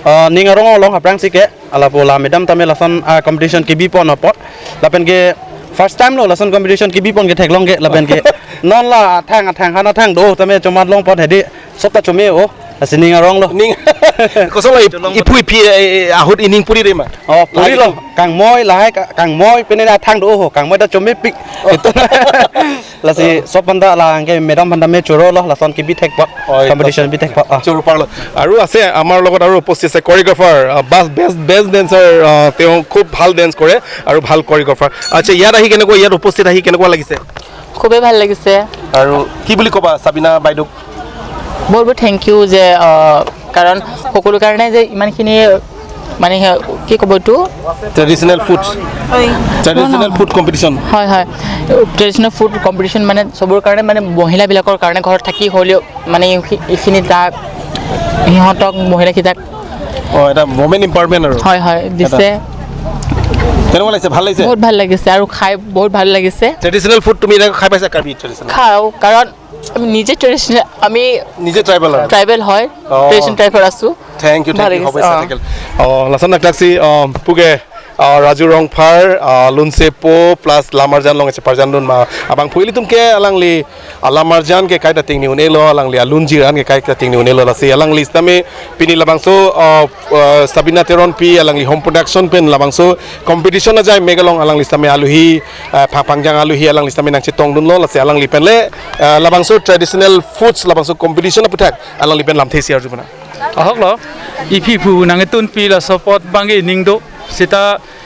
Ah, ning arong along aphrangsi ke, lapu la madam tame lason, ah, competition kebi pon apot. Lapen ke first time lo lason competition kebi pon ke theklong ke, lapen ke non la athang athang han athang do tame chomat long pon hedi sop ta chome o. Lasi ning aronglo. Ning. Koson lo ip-, iphu iphi, eh, eh, ahut ining puri re ma? Oh, purilo. Lahai. Kangmoi, lahai ka-, kangmoi, pene na thang do ho, kangmoi ta chomepik. Ito. Lasi sob phan ta la anke madam phan ta me chorolo, lason kebi thek pot. Oh, competition ito. Bi thek pot. Ah. Choro parlo. আৰু আছে আমাৰ লগত আৰু উপস্থিত আছে choreographer, আহ, best, best, best dancer, আহ, তেওঁ খুব ভাল dance কৰে আৰু ভাল choreographer। আচ্ছা, ইয়াত আহি কেনেকুৱা, ইয়াত উপস্থিত আহি কেনেকুৱা লাগিছে? খুবেই ভাল লাগিছে। আৰু কি বুলি ক'বা চাবিনা বাইদেউক? বহুত বহুত থেংক ইউ যে, আহ, কাৰণ সকলো কাৰণে যে ইমানখিনি, মানে, সে-, কি ক'ব এইটো? Traditional food। হয়। Traditional food competition। হয়, হয়। Traditional food competition মানে চবৰ কাৰণে, মানে, মহিলাবিলাকৰ কাৰণে ঘৰত থাকি হ'লেও, মানে, এইখি-, এইখিনি তাক, সিহঁতক, মহিলাকেইটাক। অ, এটা women empowerment আৰু। হয়, হয়, দিছে। এটা। কেনেকুৱা লাগিছে? ভাল লাগিছে? বহুত ভাল লাগিছে আৰু খাই বহুত ভাল লাগিছে। Traditional food তুমি এনেকৈ খাই পাইছা, কাৰ্বি traditional? খাওঁ, কাৰণ আমি নিজে ট্ৰেডিশ্যনেল, আমি নিজে ট্ৰাইবেল আৰু? ট্ৰাইবেল হয়, অ। ট্ৰেডিশ্যনেল ট্ৰাইবেল আছো। Thank you, thank you, ভালে লাগিছে, হ'ব, অ। চাই থাকিল। অ, lason aklak si, অ, puke, O, Raju Rongphar, O, Lunsepo plus Lamarjan along cheparjandun ma abang pu ilitum ke alangli, a, Lamarjan ke kaita tingni un-elo, alangli alunjir an ke kaita tingni un-elo, lasi alangli sitame pini labangso, uh, uh, Sabina Teronpi alangli home production pen labangso competition ajai mek along alangli sitame aluhi, uh, phang-, phangjang aluhi alangli sitame nangchetongdunlo, lasi alangli pen le, uh, labangso traditional foods labangso competition aputhak alangli pen lamthe si arju pona. Ahok lo, iphi phu nangketunpi laso apot abangke ining do, seta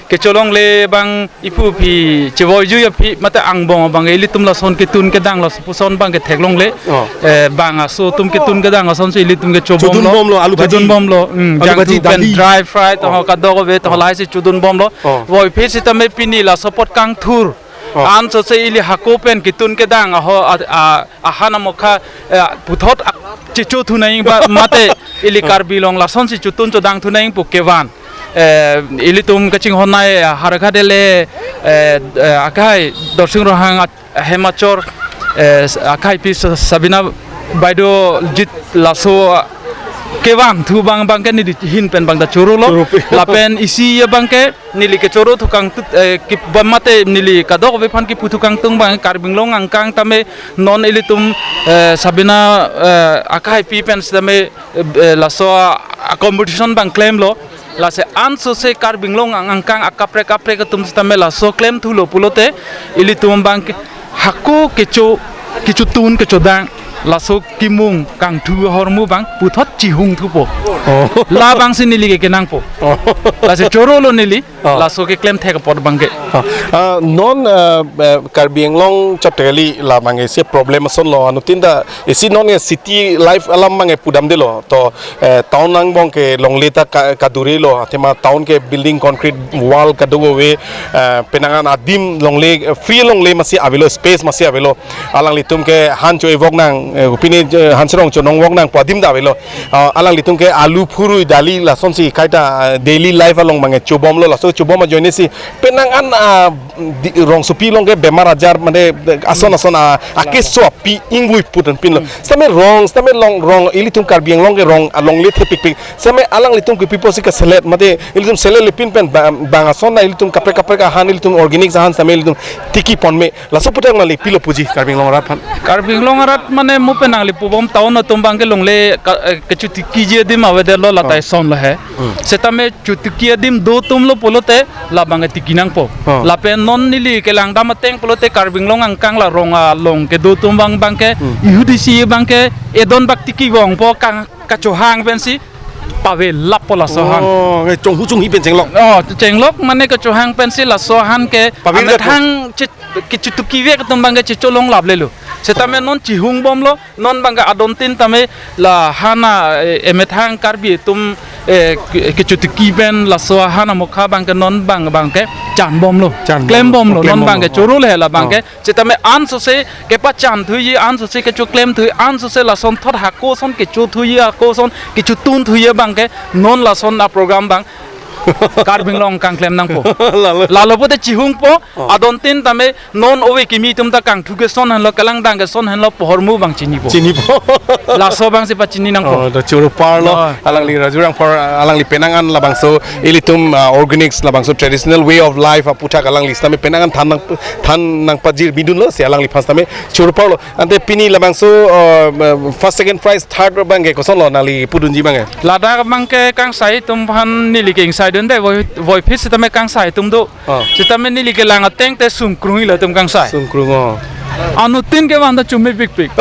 kecholongle abang iphu phi chevoi ju ya phi mate angbong abang ilitum lason ketun kedang laso puson abangke theklongle. Oh. Eh, bang aso atum ketun kedang asonsi ilitum ke chobom lo. Chodun bomlo, alu bhaji. Chodun bomlo, hmm, alu jangthu bhaji, pen dali. Dry fry, to, oh, kadokave, to, oh, lahai si chodun bomlo. Oh. Voi phi sitame pini laso apot kangthur. Oh. Ansose ili hako pen ketun kedang aho a, a, ahan amokha, eh, puthot ak-, checho thu nai ba mate ili Karbi Anglong lasonsi chotun chodang thu nai pu kevan. Eh, ilitum kachinghon nai, eh, Howraghat ele, eh, eh, akai Dorsing Ronghang at-, hem achor, eh, akai pi Sa-, Sabina Baido jit laso, ah, kevan thu abang abangke neli ahin pen abang ta chorolo. Choropi. Lapen isi abangke neli kechoro thu kangtut, eh, kip-, ba mate neli kadokave aphan kipu thu kangtung abang Karbi Anglong angkang tame non ilitum, eh, Sabina, eh, akai pi pen sitame, eh, laso a, a competition abang klemlo. Lasi ansose Karbi Anglong ang-, angkang akaprek kaprek atum sitame laso klemthulo pulote ilitum abangke hako kecho, kechotun kechodang laso kimung kangthu ahormu abang puthot chihung thupo. Oh. Labangsi neli ke kenangpo. Oh. Lasi chorolo neli, oh, laso keklem thek apot abangke. Oh. Ah, non, ah, eh, Karbi Anglong chot kali labangke isi problem asonlo, anuttin ta isi non ke city life alam abangke pudamdelo. To, eh, town angbong ke longle ta ka-, kadurelo, athema town ke building concrete wall kadokave, eh, penang an adim longle, eh, free longle masi avelo, space masi avelo. Alanglitum ke han cho-evok nang, eh, pine, eh, han serong chonongvok nang pu adim ta avelo. Ah, alanglitum ke alu phurui dali lasonsi kaita, eh, daily life along abangke chobomlo, laso chobom ajoine si penang an, ah, di-, rongsopi along ke bemar ajar mane, eh, ason ason, ah, akeso api ingvui put an pinlo. Hmm. Sitame rong, sitame long rong, ilitum Karbi Anglong ke rong alongle thepikpik. Sitame alanglitum ke pipo si keselet mate ilitum selet le pin pen ba-, bang ason na ilitum kaprek kaprek ahan, ilitum organic ahan sitame ilitum tiki ponme. Laso aputhak nangli pilo puji Karbi Anglong arat aphan? Karbi Anglong arat mane mo pen nangli pubom town atum abangke longle ka, eh, kechotiki ji adim avedetlo latai, oh, son lo he. Hmm. Sitame chotiki adim do atumlo pulote labangke tiki nangpo. Oh. Lapen non neli kelang dam ateng pulote Karbi Anglong angkang la rong along kedo atum abang abangke, hmm, ihudi si abangke edon bak tiki vongpo kang kachohang pensi pavelappo laso ahan. Oh, ke chonghu chonghi pen chenglok. Oh, chenglok mane kachohang pensi laso ahan ke pavir amethang che-, kechotiki vek atum abangke checholong laplelo. Sitame non chihung bomlo, non abangke adontin tame la hana, eh, emethang Karbi atum, eh, ke-, kechotiki pen laso ahan amokha abangke non abang abangke chan bomlo. Chan bomlo. Klem bomlo, klem non bomlo. Abangke choro le la abangke. Oh. Sitame ansose kepachan thuji, ansose kechoklem thuji, ansose lasonthot hako ason kecho thuji, hako ason kechotun thuji abangke non lason a program abang Karbi Anglong kangklem nangpo. Lalo. Lalo pote chihungpo, Oh. adontin tame non ove kimi atum ta kangthu keson henlo, kelangdang keson henlo, pu ahormu abang chinipo. Chinipo. Laso abangsi pachini nangpo. Oh, to choro parlo, Oh. alangli Raju Rongphar, alangli penang an labangso, ilitum, ah, organics labangso traditional way of life aputhak alangli sitame penang an than nang, than nangpajir bidunlo, si alangliphan sitame choro parlo. Ante pini labangso, uh, first, second prize, third abangke kosonlo nangli pudunji abangke? Ladak abangke kangsai atum aphan neli ke ingsaidunde, voi, voiphit sitame kangsai atum do. Oh. Sitame neli kelang ateng te sungkrung ilo atum kangsai. Sungkrung, oh. Anuttin ke vang ta chumi pikpik.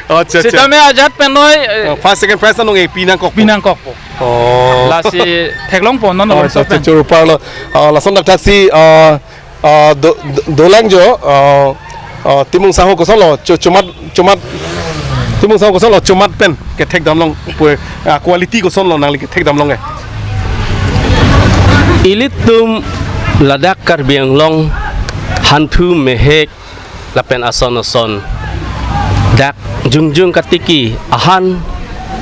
Acha, acha. Sitame ajat pen noi, eh, Oh, first, second prize ta nong-e pinangkok. Pinangkokpo. Oh. Lasi theklongpo non Oh, acha, acha, pen. choro parlo. Oh, lason thakthak si, oh, Ah, do, do, dolang jo, ah, ah, Timung Sangho kosonlo, cho-, chomat, chomat, Timung Sangho kosonlo, chomat pen, kethek damlong, pu, ah, quality kosonlo nangli kethek damlong eh. Ilitum ladak Karbi Anglong, hanthu mehek, lapen ason ason. Dak jongjong katiki, ahan,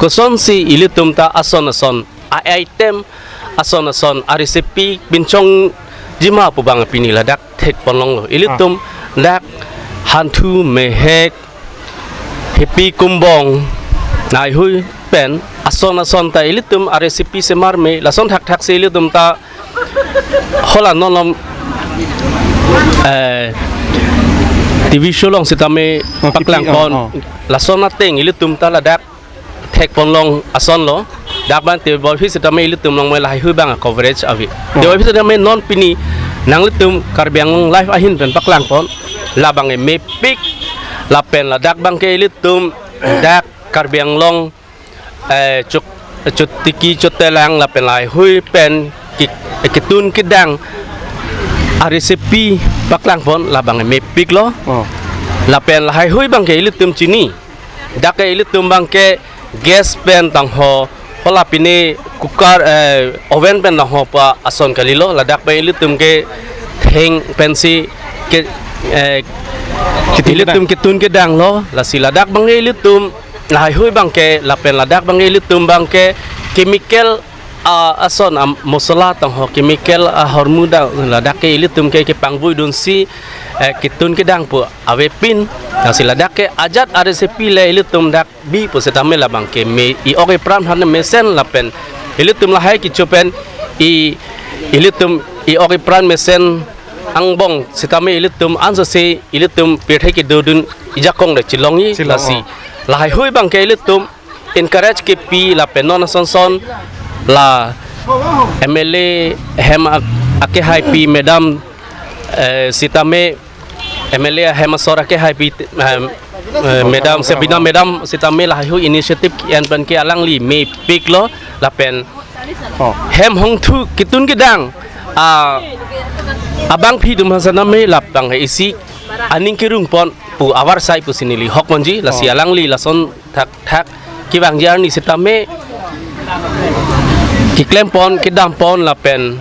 kosonsi ilitum ta ason ason a-item ason ason a-recipe pinchongji ma pu abang pini ladak thekponlonglo. Ilitum Ah. dak hanthu mehek hepi kumbong naihui pen ason ason ta ilitum a-recipe semar me lason thakthak si ilitum ta hala non lom, eh, T V show along sitame Oh, T V, paklangpon oh, oh. lason ateng ilitum ta ladak thekponlong asonlo. Dak abang te bol phit sitame ilitum along me lahaihui abang coverage ave. Oh. Te bol phit sitame non pini nanglitum Karbi Anglong Live ahin pen paklangpon. Labang e mepik lapen ladak abangke ilitum dak Karbi Anglong, eh, chok, chotiki chotelang lapen lahaihui pen ki, ketun kedang a-recipe paklangpon labang e mepiklo. Oh. Lapen lahaihui abangke ilitum chini. Dak ke ilitum abangke gas pen tangho, hala pine cooker, eh, oven pen tangho pa ason kalilo, ladak pen ilitum ke theng pensi ke, eh, Ketun ilitum kedang. ketun kedanglo, lasi ladak abangke ilitum, lahaihui abangke, lapen ladak abangke ilitum abangke chemical ah, ason, ah, mosola tangho chemical, ah, ahormu dak ladak ke ilitum ke kepangvoi dunsi, eh, ketun kedang pu avepin. Lasi ladak ke ajat a-recipe le ilitum dak bi pu sitame labang ke me i-ok ipran aphan mesen lapen ilitum lahai kecho pen i ilitum i-ok ipran mesen angbong sitame ilitum ansose ilitum pirthe kedodun ijakong de chilongji Chilong, lasi. oh. Lahaihui abangke ilitum encourage kepi lapen non ason ason la M L A hem ak-, akehaipi madam, eh, sitame M L A hem asor akehaipi, eh, eh, madam Sabina madam sitame lahaihui initiative en pen ke alangli mepiklo lapen Oh. hem hongthu ketun kedang, ah, abangpi atum aphan sitame labang isi aning kerungpon pu avarsai pusi neli hokponji lasi Oh. alangli lason thakthak kevangji arni sitame keklempon kedampon lapen,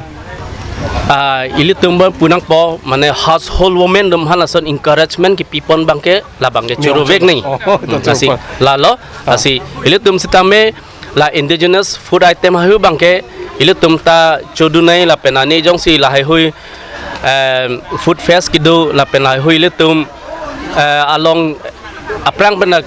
ah, ilitum abang punangpo mane household women atum aphan lason encouragement kepipon abangke labangke Oh, choro vek nangji. oh, Hmm, lasi choro. lalo, Ah. lasi ilitum sitame la indigenous food item haihui abangke ilitum ta chodun nangji lapen ani jongsi lahaihui, em, food fest kedo lapen lahaihui ilitum, eh, along aphrang pen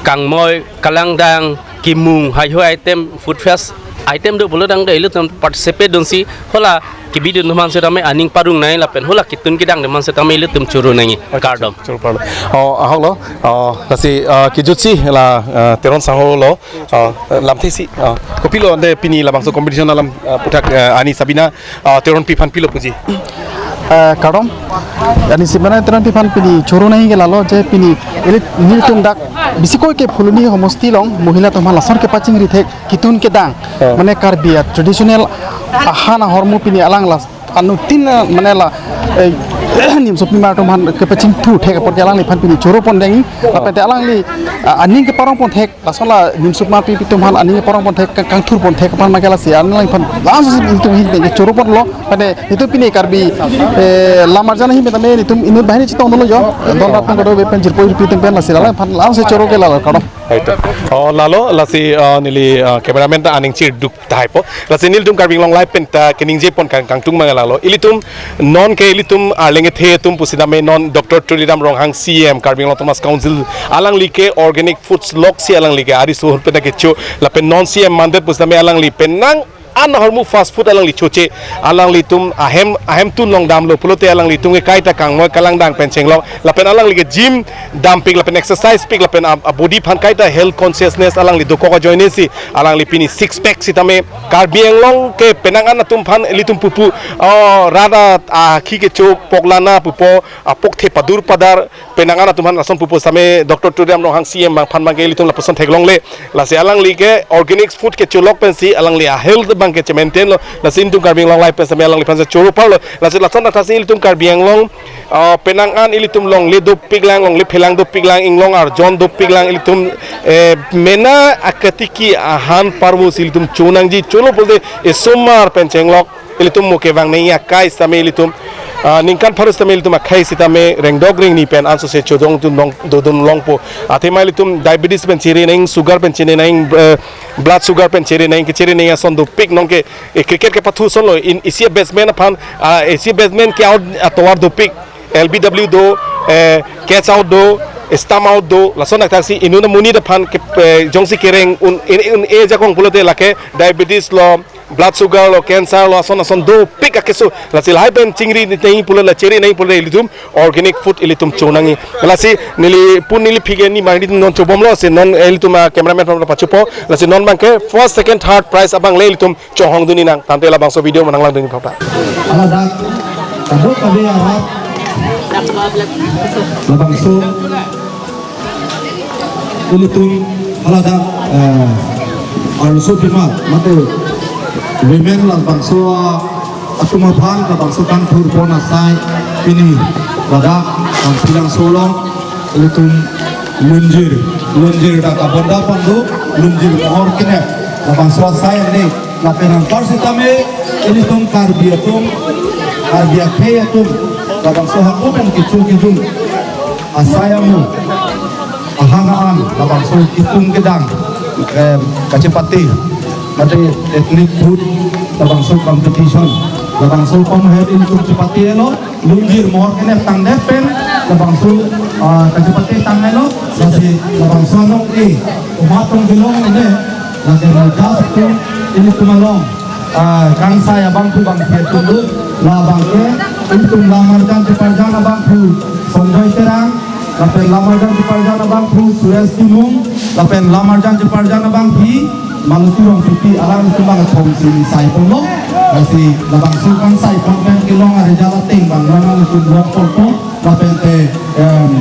kangmoi, kalangdang, kimung, haihui item, food fest item do pulo tangte ilitum participate dunsi hala kebidun atum aphan sitame aning parong nangji lapen hala ketun kedang atum aphan sitame ilitum choro nangji. Kardom. Choro parlo. Oh, ahoklo. Oh, lasi, ah, kejutsi la, ah, Teron Sangho lo. Ah, lamthe si, ah, kopilo ante pini labangso competition alam, ah, aputhak, ah, ani Sabina, ah, Teronpi aphan pilo puji? Eh, kardom. Ani Sabina Teronpi aphan pini choro nangji ke lalo je pini ili nelitum dak bisikoi ke Phuloni homosti along mohila atum aphan lason kepachingri thek ketun kedang. Oh. Mane Karbi a-traditional ahan ahormu pini alang las anuttin, eh, mane la, eh, nimsopimar atum aphan kepachingthur thek apot ke alangliphan pini choro pon nangji, lapen te alangli, ah, aning keparong pon thek, lason la nimsopimar pi atum aphan aning keparong pon thek, kang-, kangthur pon thek aphan ma ke lasi alangliphan langsung si itum ahin pen ke choro ponlo, mane itum pini Karbi, eh, lam arjan ahin pen tame itum inut banghini chetongdunlo jo, don rat atum kadokave pen jirpo jirpi atum pen lasi alangliphan langsung si choro ke lalo kardom. Hai to. Oh, lalo, lasi, uh, neli, uh, cameraman ta aning chirduk tahai po. Lasi nelitum Karbi Anglong Live pen ta keningje pon kang kangtung mang lalo. Ilitum non ke ilitum arleng kethe atum pusitame non Doctor Tuliram Ronghang C E M Karbi Anglong Autonomous Council alangli ke organic foods loksi alangli ke ari suhur pen ta kecho lapen non C E M mandate pusitame alangli penang an ahormu fast food alangli choche, alanglitum ahem ahem tun long damlo pulote alanglitum ke kaita kangmoi kalangdang pen chenglok lapen alangli ke gym dampik lapen exercise pik lapen a, a body aphan kaita health consciousness alangli dokok ajoine si alangli pini six pack sitame Karbi Anglong ke penang an atum aphan ilitum pupu, oh, rada, ah, khi kecho poklana pupo, ah, pok the padur padar penang an atum aphan lason pupu sitame Doctor Tuliram Ronghang C E M abang aphan abang ke ilitum lapuson theklongle. Lasi alangli ke organic food kecholok pensi alangli a health abang ke che-maintain lo. Lasi ilitum Karbi Anglong Live pen sitame alangliphan si choro parlo. Lasi lason thakthaksi ilitum Karbi Anglong, ah, penang an ilitum longle dopik lang, longle phelang dopik lang, inglong arjon dopik lang ilitum, eh, mena akatiki ahan parvo si ilitum chonangji, cholo pulote esomar pen chenglok ilitum mo kevang nangji akai sitame ilitum, ah, ningkan pharo sitame ilitum akhei sitame rengdok rengni pen ansose chodong dun long dodun longpo. Athema ilitum diabetes pen chere nang, sugar pen chere nang, eh, blood sugar pen chere nang, kechere nang ason dopik nonke, eh, cricket kepathu asonlo in isi batsman aphan, ah, isi batsman ke out atovar dopik, L B W do, eh, catch out do, stump out do, lason thakthaksi inut amonit aphan ke, eh, jongsi kereng un, un, un-e ajakong pulote lake diabetes lo, blood sugar lo, cancer lo, ason ason dopik akeso. Lasi lahai pen chingri nang pulo la chere nang pulo ilitum organic food ilitum chonangji. Lasi neli pun neli phige ni mangdi non chobomlo si non ilitum a cameraman aphan pachopo. Lasi non abang ke first, second, third prize abang le ilitum chohong dun inang. Tangte labangso video manang lang dun papa. Ala dak, kadok kade arap. Labangso ilitum haladak, eh, arloso pima mate women labangso atum aphan labangso kangthur pon asai pini ladak Kangpilangso along ilitum lunjir, lunjir dak abonda pon do, lunjir mohor kene labangso asai ne. Lapen anpar sitame ilitum Karbi atum, Karbi akhei atum labangso hako pen kecho kejun asai amu, ahan an labangso kitung kedang, eh, kachepate mate ethnic food labangso competition, labangso kom het ilitum chepatelo. Lunjir mohor kene tangdet pen labangso, ah, kachepate tanglo, lasi labangso anong e umat tong bilong ne, lake nalja atum ilitum along, ah, kangsai abangphu bang phe tundu, labang ke ilitum Lamarjan Cheparjan abangphu Sonjoy Terang, lapen Lamarjan Cheparjan abangphu Suresh Timung, lapen Lamarjan Cheparjan abangphi Maluti Rongpipi, alanglitum bang thom si sai ponlo. Lasi labangso kangsai pon pen kelong aresult ateng bang non alanglitum long ponpo. Lapen te, em,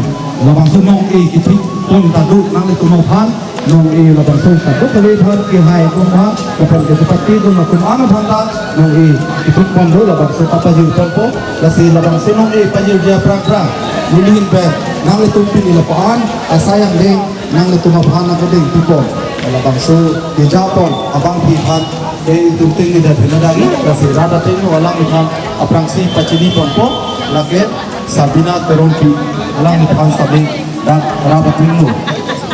labangso nong e kithik pon ta do nanglitum aphan, nong e labangso ta do kali aphan kehai atum aphan, lapen kachepate atum atum an aphan ta nong e kithik pon do labangso ta pajir ponpo. Lasi labangso nong e pajirji aphrang phrang, nelihin pen nanglitum pini lapu-an asai angdeng nanglitum aphan nangkedeng pipon. Labangso kejapon abangphi aphan ke itum tengne det hena dagi, lasi rat ateng alangphan aphrangsi pachini ponpo, lake Sabina Teronpi, alangliphan sitame dak rat ateng along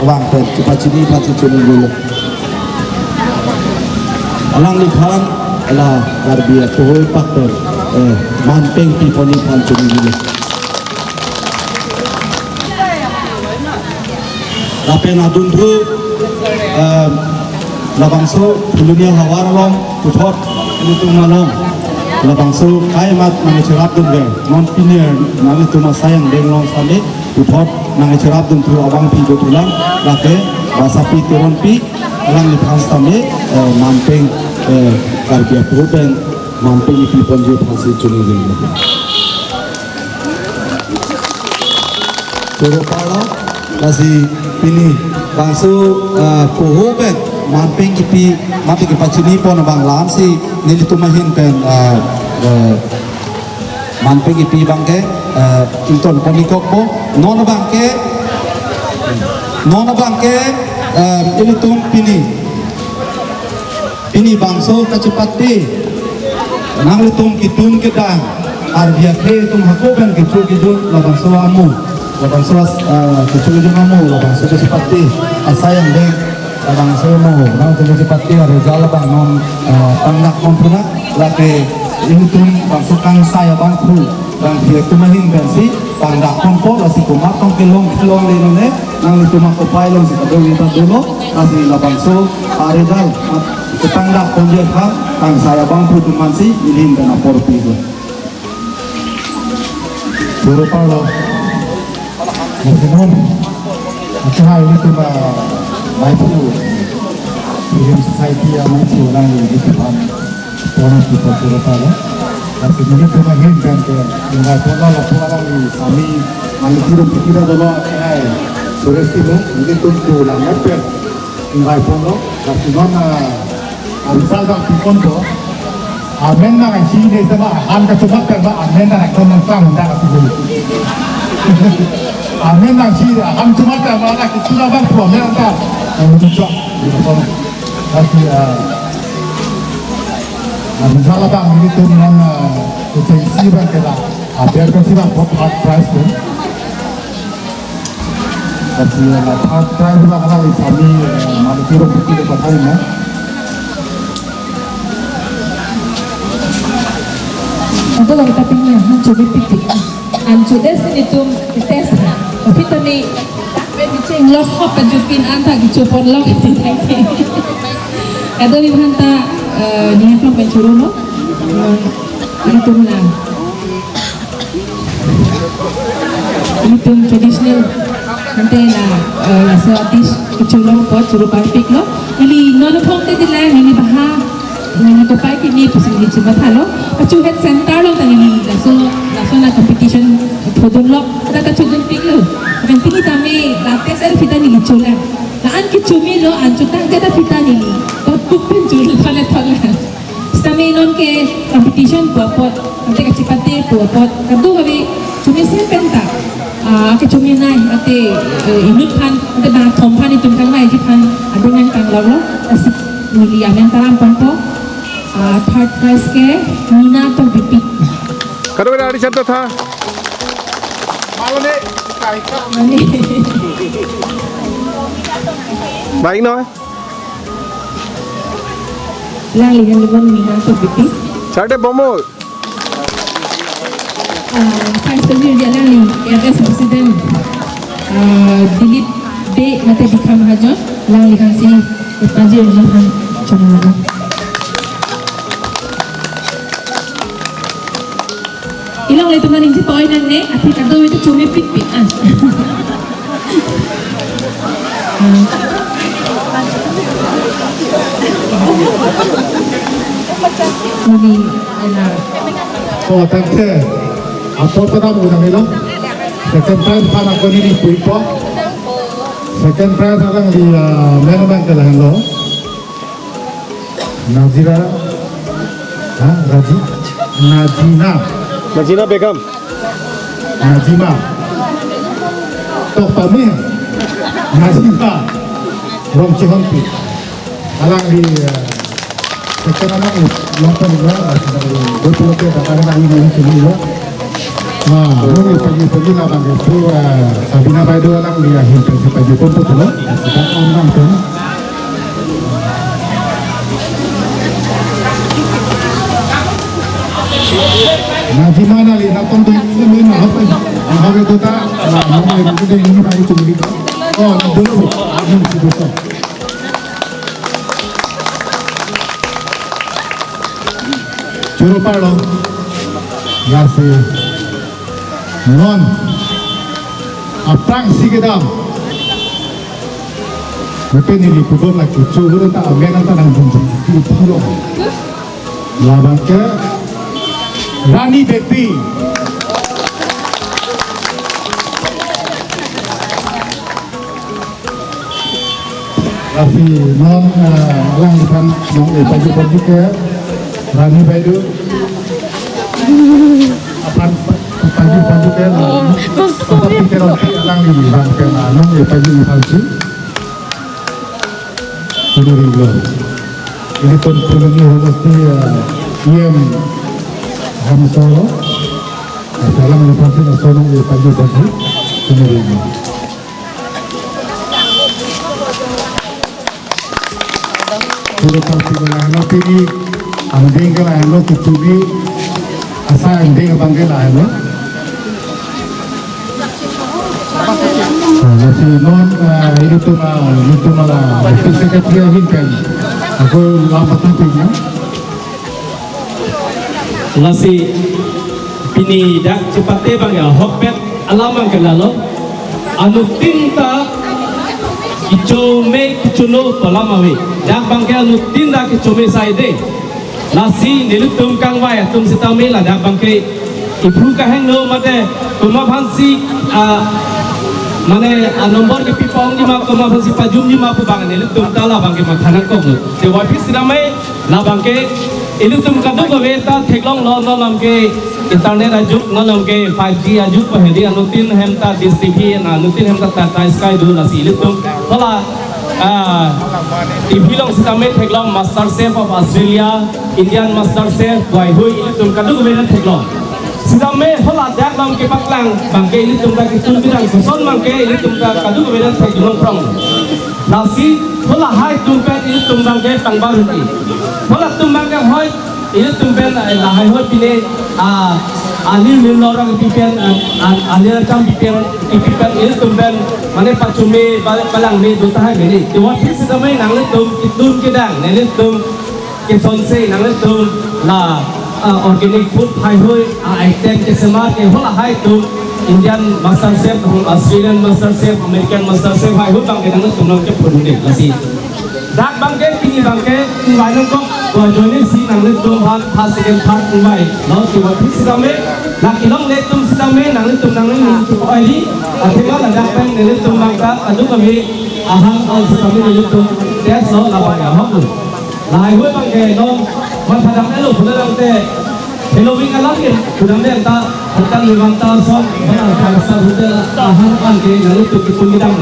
vang pen kepachini aphansi choningri lo. Alangliphan la Karbi apohoi pak pen, eh, manpeng piponji aphan choningri lo. Lapen adunthu, eh, labangso Colonial Havar along puthot ilitum along labangso kaimat nangcherap dunver, non pini nanglitum asai angdeng along sitame puthot nangcherap dunthu abangphi dothulang, lake Basapi Teronpi, alangliphan sitame, eh, manpeng, eh, Karbi apohoi pen manpeng ipi ponji aphansi choningri. Choro parlo, lasi pini bangso, eh, poho pen manpeng kipi mate kepachini pon abang lamsi nelitum ahin pen, eh, eh, manpeng kipi abang ke, eh, ington pon-ikpo. Non abang ke, non abang ke, eh, ilitum pini pini bangso kachepate nanglitum kitung kedang Karbi akhei atum hako pen kecho kejun labangso amu. Labangso as, ah, kecho jong amo, labangso kachepate asai angdeng, labangso amo, nangtum kachepate a-result labang non, ah, pangdak non puna, lake ilitum bangso kangsai abangphu, bang dia atum ahin pensi pangdak ponpo, lasi komat tong kelong kelongle lone, nanglitum akopai alongsi kadokave ta dolo, lasi labangso a-result, ah, kepangdak ponji aphan, kangsai abangphu atum aphansi, ili ahin pen apor pipo. Choro parlo. Mungkin, acha hai ilitum a-maiphu, Film Society a-maiphu nang ilitum aphan pon pipo choro parlo. Lasi ilitum ahin pen ke, ingvai ponlo lapu alangli Sami, Maliti Rongphiti ta dolo, acha hai Suresh Timung, ilitum tu lang pen ingvai ponlo, lasi non, ah, a-result ta pi ponpo. Amen nangsi ne sema, an kachomat pen ma, amen nang ekdom nangklang nang kasi. Amen nangsi, an chomat pen ma, na kichula bang pro, amen ta. Ang dichok, di kono. Lasi, ah, ah, misalnya bang, ilitum non, ah, agency bang kela, ah, biar kasi bang, third prize tu. Lasi, ah, third prize bang, kala Sami, ah, Maliti Rongphiti ke pathai na. Ado kita punya, han chobi pitik. An chodes ilitum test ha. Tapi tadi, tak pe bicheng lok hop pajupin anta kichopon lok. Ado ni hanta, eh, ni hanta pen choro no. Ilitum na. Ilitum traditional. Ante na, eh, laso dish kecholong apot choro parpik lo. Ili non apong te dilang, ili baha, ili kopai kimi pusi ili chima thalo. Achu head center lo tang ili laso, laso na competition phodun lo. Tata chodun pik lo. Kan pini tame lates el kita ili cholang. La an kechumi lo, an chotang kita kita ili. Tot puk pen choro thale thale. Sitame non ke competition pu apot, ante kachepate pu apot, kadokave chumi sen pen ta, ah, kechumi nai, ante, eh, inut aphan, ante bang thom aphan itum kangvaiji aphan, ading nangkanglok lo, lasi neli amen taram ponpo, ah, third prize ke Nina Tokbipi. Kadokave ari chan ta tha. Malo ne, kari ka. Mane. Baik no? Alangli han lubon Nina Tokbipi. Charte bomol. Ah, vice president alangli, F S president, ah, Dilip Bey mate Bikram Mahajon, alangli hansi, F S president han chonglok. Ilong le teman inji poi nang ne, ati kado itu chumi pik pik ah. Ini enak. Oh, thank you. Apor pada mo nang ilo. Second prize aphan ako neli puipo. Second prize alangli, ah, men men ke lahenlo. Nazira, ha, Raji, Nazina. Nazina Begum. Nazima. Tok pame. Nazima. Rongchehonpi. Alangli, eh, second anak, eh, nonton juga, eh, betul ke, bahkan anak ini, ini juga. Ah, nung pagi-pagi labang itu, eh, Sabina Baido alangli ahin pensi pagi pun betul, eh, kita orang pun. Nazima neli natong ding ini main apa? Apa itu ta? Nah, mau yang itu ding ini baru cuma gitu. Oh, nah, dulu. Aduh, si dosa. Choro parlo. Ya sih. Non. Aphrangsi kedam. Mepeni ni pudon lagi choro ta amen ta nang jum jum ti puro. Labang ke Rani Beypi. Lasi non, eh, alangliphan nong-e paju paju ke Rani Baido. Aphan pa-, paju paju ke, eh, paju ke rong alangli bang ke, eh, nong-e paju iphan si. Ini ringlo. Ini pun pun ini homosti, eh, E M Hamsoro. Asalam ini pasti na sonong ye pagi pagi. Puro party ko lahelo, pini angdeng ke lahelo, kechumi asai angdeng abang ke lahelo. Ah, lasi non, ah, ilitum, ah, ilitum ala office secretary ahin pen ako lam pathu pin, no? Lasi pini dak chepate abang ya ahokpet alam abang ke lahelo. Anuttin ta kechome kechono pu alam ave. Dak abang ke anuttin ta kechome saide. Lasi nelitum kangvai atum sitame ladak abang ke iphu kahingno mate komat aphansi, ah, mane, ah, number kepi pongji ma, komat aphansi pajumji ma pu abang nelitum ta labang ke matha nangkok lo. Te waphi sitame labang ke ilitum kadokave ta theklonglo, non alam ke internet ajuk, non alam ke five G ajuk pu hedi, anuttin hem ta Dish T V, anuttin hem ta Tata Sky do, lasi ilitum hala, ah, T V along sitame theklong Master Chef of Australia, Indian Master Chef, waihui ilitum kadokave ta theklong. Sitame hala dak along kepaklang abang ke ilitum ta ketun bidang, koson abang ke ilitum ta kadokave ta theklong prong. Lasi hala haihui atum pen ilitum abang ke pangbar huti. Hala atum abang ke hoi, ilitum pen, eh, lahaihui pine, ah, ali nilorang kipi pen, ah, ah, ali racham kipi pen, kipi pen, ilitum pen, mane pachome, pa-, palang me do tahai mene. Te waphi sitame nanglitum ketun kedang, nanglitum kesonse nanglitum la, ah, organic food haihui, ah, item kesemar ke hala haihui atum Indian Master Chef, Australian Master Chef, American Master Chef haihui abang ke nanglitum nangkepudun de lasi. Dak abang ke pini abang ke ingvai nangkok, to ajoine si nanglitum aphan first, second, third ingvai. Lo, te waphi sitame, la kelongle atum sitame nanglitum nanglitum oili, athema ladak pen nanglitum abang ta kadokave ahang al sitame nanglitum test lo, labang ya ahok lo. Lahaihui abang ke non, mat padam elo, pula lang te. Halloween alam ke, pudam le ta, hotel Vivanta ason, bana five star hotel, ahang abang ke, lalu tu, tu, tu, midang.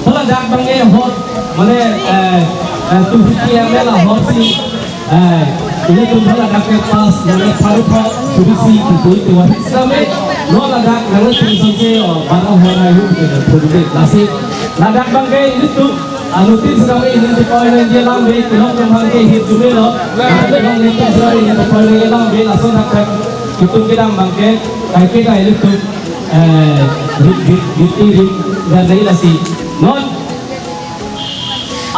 Hala dak abang ke, hor, mane, eh, eh, two fifty M L ahorsi, eh, ilitum hala dak ke pass, mane, pharo pho, two fifty, two fifty, one fifty, same, non ladak, lalu tu, tu, oh, bana hor, ayu, tu, tu, tu, tu, lasi, ladak abang ke, ilitum, anuttin sitame ilitum kepoi nangji alam ave, kelong kemang ke hit jume lo. Kelong ilitum sitame ilitum kepoi nangji alam ave, lason thakthak ilitum kedam abang ke, kaike ta ilitum, eh, rit, rit, rit, rit, dan lagi lasi. Non,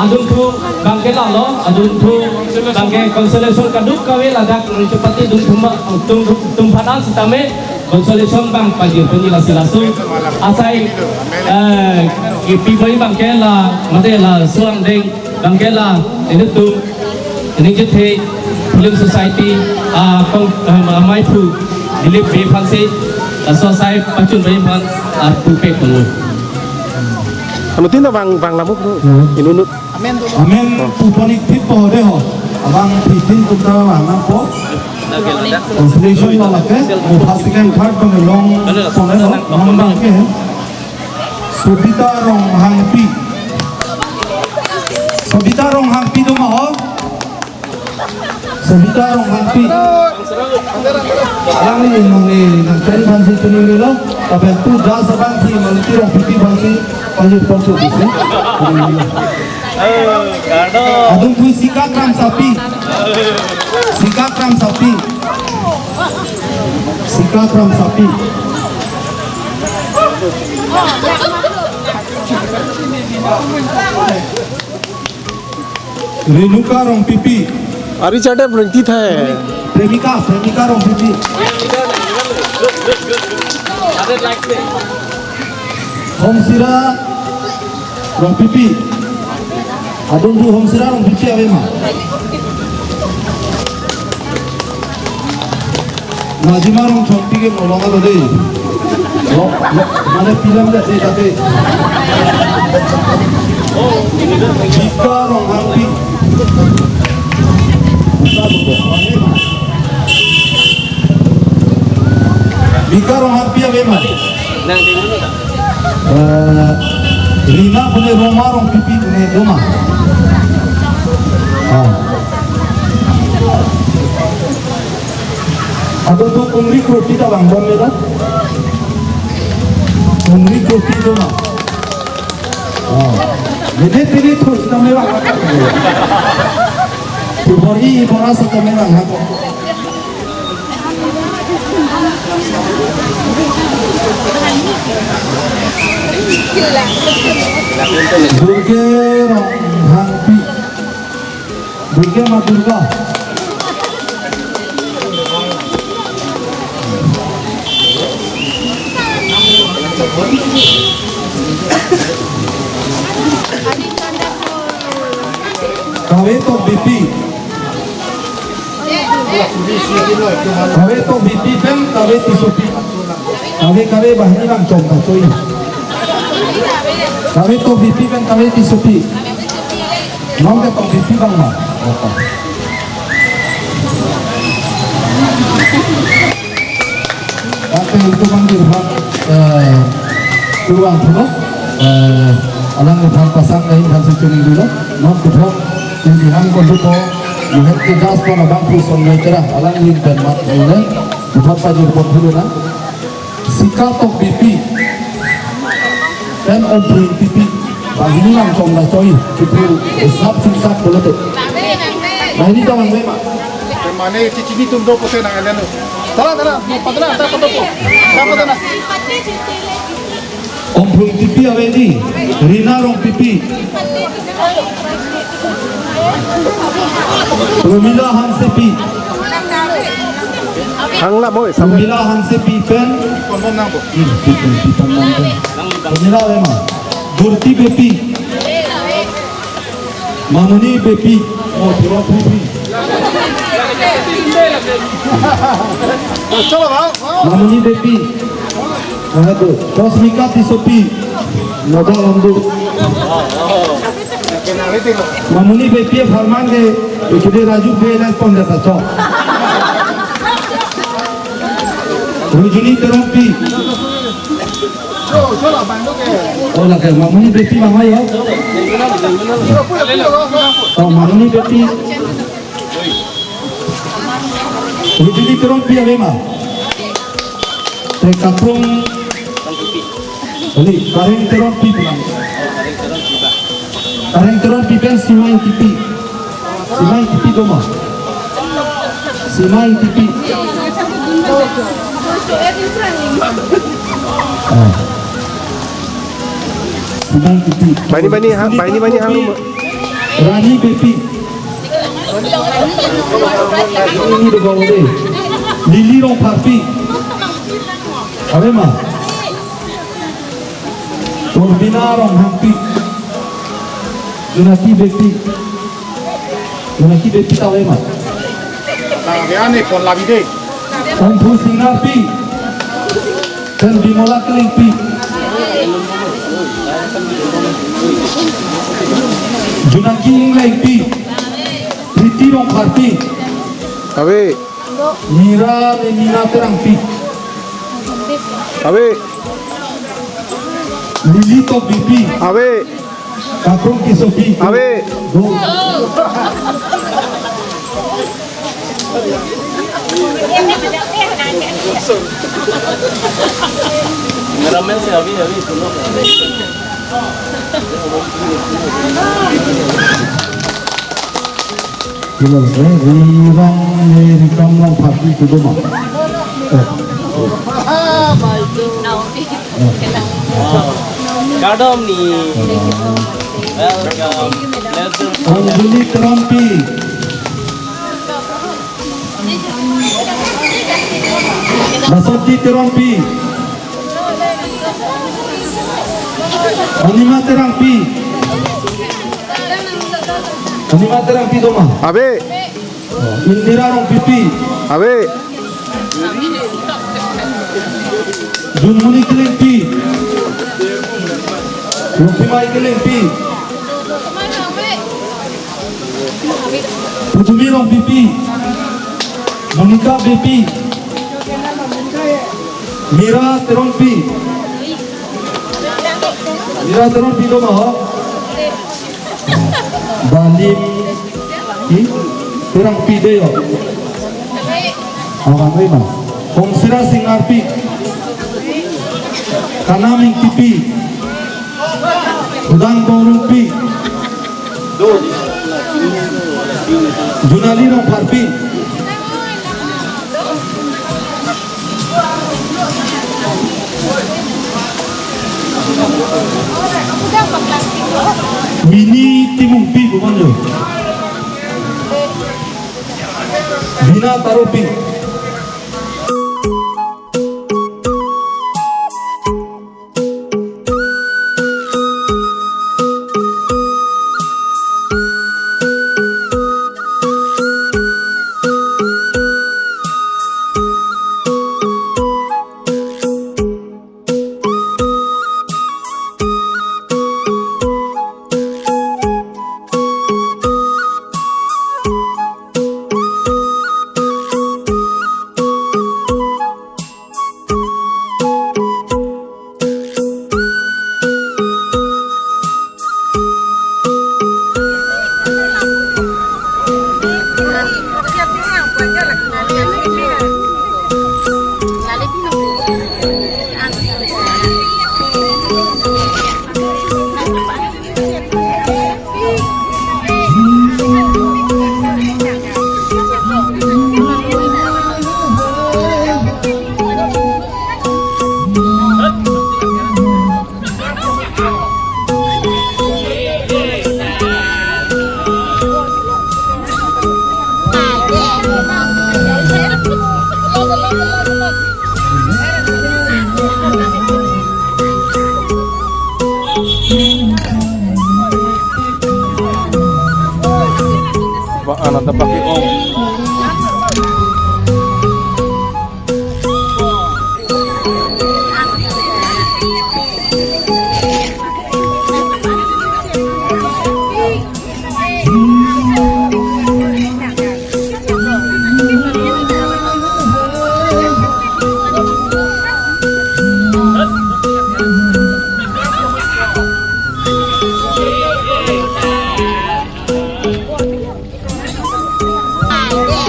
adun thu abang ke lalo, adun thu abang ke consolation kadokave ladak, nangchepate dun thuma, tum, tum, tum phana sitame, consolation abang pajir penjila silasu. Asai, eh, kipi bai abang ke la, mate laso angdeng abang ke la, ilitum, ini kethe Film Society, ah, kong, ah, amei aphu, Dilip Bey aphansi, laso asai pachun bai aphan, ah, pupe kong. Anuttin ta vang, vang lamuk tu, hmm, inut inut. Amen pu pon ik thip po de ho. Abang fifteen tum ta vang nangpo. Consolation lo lake. Mo first, second, third tum long pon lo. Mang bang ke. Sobita Ronghangpi. Sobita Ronghangpi do ma ho. Sobita Ronghangpi. Alangli nonge nangpen aphansi chinilo, lapen tu jas abang si Maliti Rongpipi aphansi pajir pon tu bisi. Adun thu Sika Kramsapi. Sika Kramsapi. Sika Kramsapi. Renuka Rongpipi. Ari chate berhenti thai. Premika, Premika Rongpipi. Hongsira Rongpipi. Adun thu Hongsira Rongpipi ave ma. Najima Rongchongpi ke molong alo dei. Lo, lo, mane film de dei tapi. Bika Ronghangpi. Bika Ronghangpi ave ma. Eh, Rina pune Roma Rongpipi pune Roma. Ah. Adun thu Kungri Kropi ta vangbom melo. Hungri kopi doma. Oh. Bede tini thus kami wang. Tubor i bora sa kami wang. Durge Ronghangpi. Durge ma Durga. Kave Tokbipi. Kave Tokbipi pen Kave Tissopi. Kave, kave, banghini vangchom ta choi. Kave Tokbipi pen Kave Tissopi. Non ke Tokbipi bang ma. Oke. Ate itu bang di rumah, eh, kurang puno, eh, alang di rumah pasang kain dan seculing dulu, non puthot, di rumah ko lupo, lihat ke das pon abang puson mai kerah, alang lim pen mat dulu, puthot pajir pon dulu na. Sika Tokbipi, pen Omphu Ingtipi, banghini vangchom ta choi, itu sap sing sap pulo tu. Banghini ta vangve ma. Mane chichini tum do pote nang eleno. Tara, tara, mo padra, ta pada po. Ta pada na. Omphu Ingtipi ave di, Rina Rongpipi. Promila Hansepi. Hangla moi, sampai. Promila Hansepi pen. Ih, pi pen, pi pen, pi pen. Promila ave ma. Durti Bepi. Mamuni Bepi. Oh, Durti Bepi. Mamuni Bepi. Aduh, Rosmika Tissopi. Moda Lamdu. Mamuni Bepi apharman ke, ikide Raju Bey lang pon data chok. Rujuni Terongpi. Oh, lake, Mamuni Bepi mama yo. Oh, Mamuni Bepi. Rujuni Terongpi ave ma. Te Kaprong. Oli, Kareng Terongpi pulang. Kareng Terongpi pen Sima Ingtipi. Sima Ingtipi do ma. Sima Ingtipi. Ah. Sima Ingtipi. Banghini, banghini, ha, banghini, banghini, ha. Rani Bepi. Ini do bang de. Lili Rongpharpi. Ave ma. Urbina Ronghangpi. Junaki Bepi. Junaki Bepi ta ave ma. Ta ave ane pon labi de. Omphu Singnarpi. Pen Bimola Killingpi. Junaki Inglengpi. Priti Rongpharpi. Ave. Mira Lemina Terangpi. Ave. Lili Tokbipi. Ave. Kaprong Tissopi. Ave. Do. Cameraman se ave, ave, suno. Hello, eh, Rirong, eh, Rikam Rongpharpi kedo ma. Eh. Kardom ni. Welcome. Welcome. Anjali Terongpi. Basanti Terongpi. Anima Terangpi. Anima Terangpi do ma. Ave. Indira Rongpipi. Ave. Junmuni Killingpi. Rongpimai Killingpi. Pudumi Rongpipi. Monica Bepi. Mira Terongpi. Mira Terongpi do ma ho. Dalim. Hi? Terangpi de yo. Abang Rima. Hongsira Singnarpi. Anam Ingtipi, Udang Bongrungpi, Junali Rongpharpi, Mini Timungpi, bukan jo. Bina Taropi.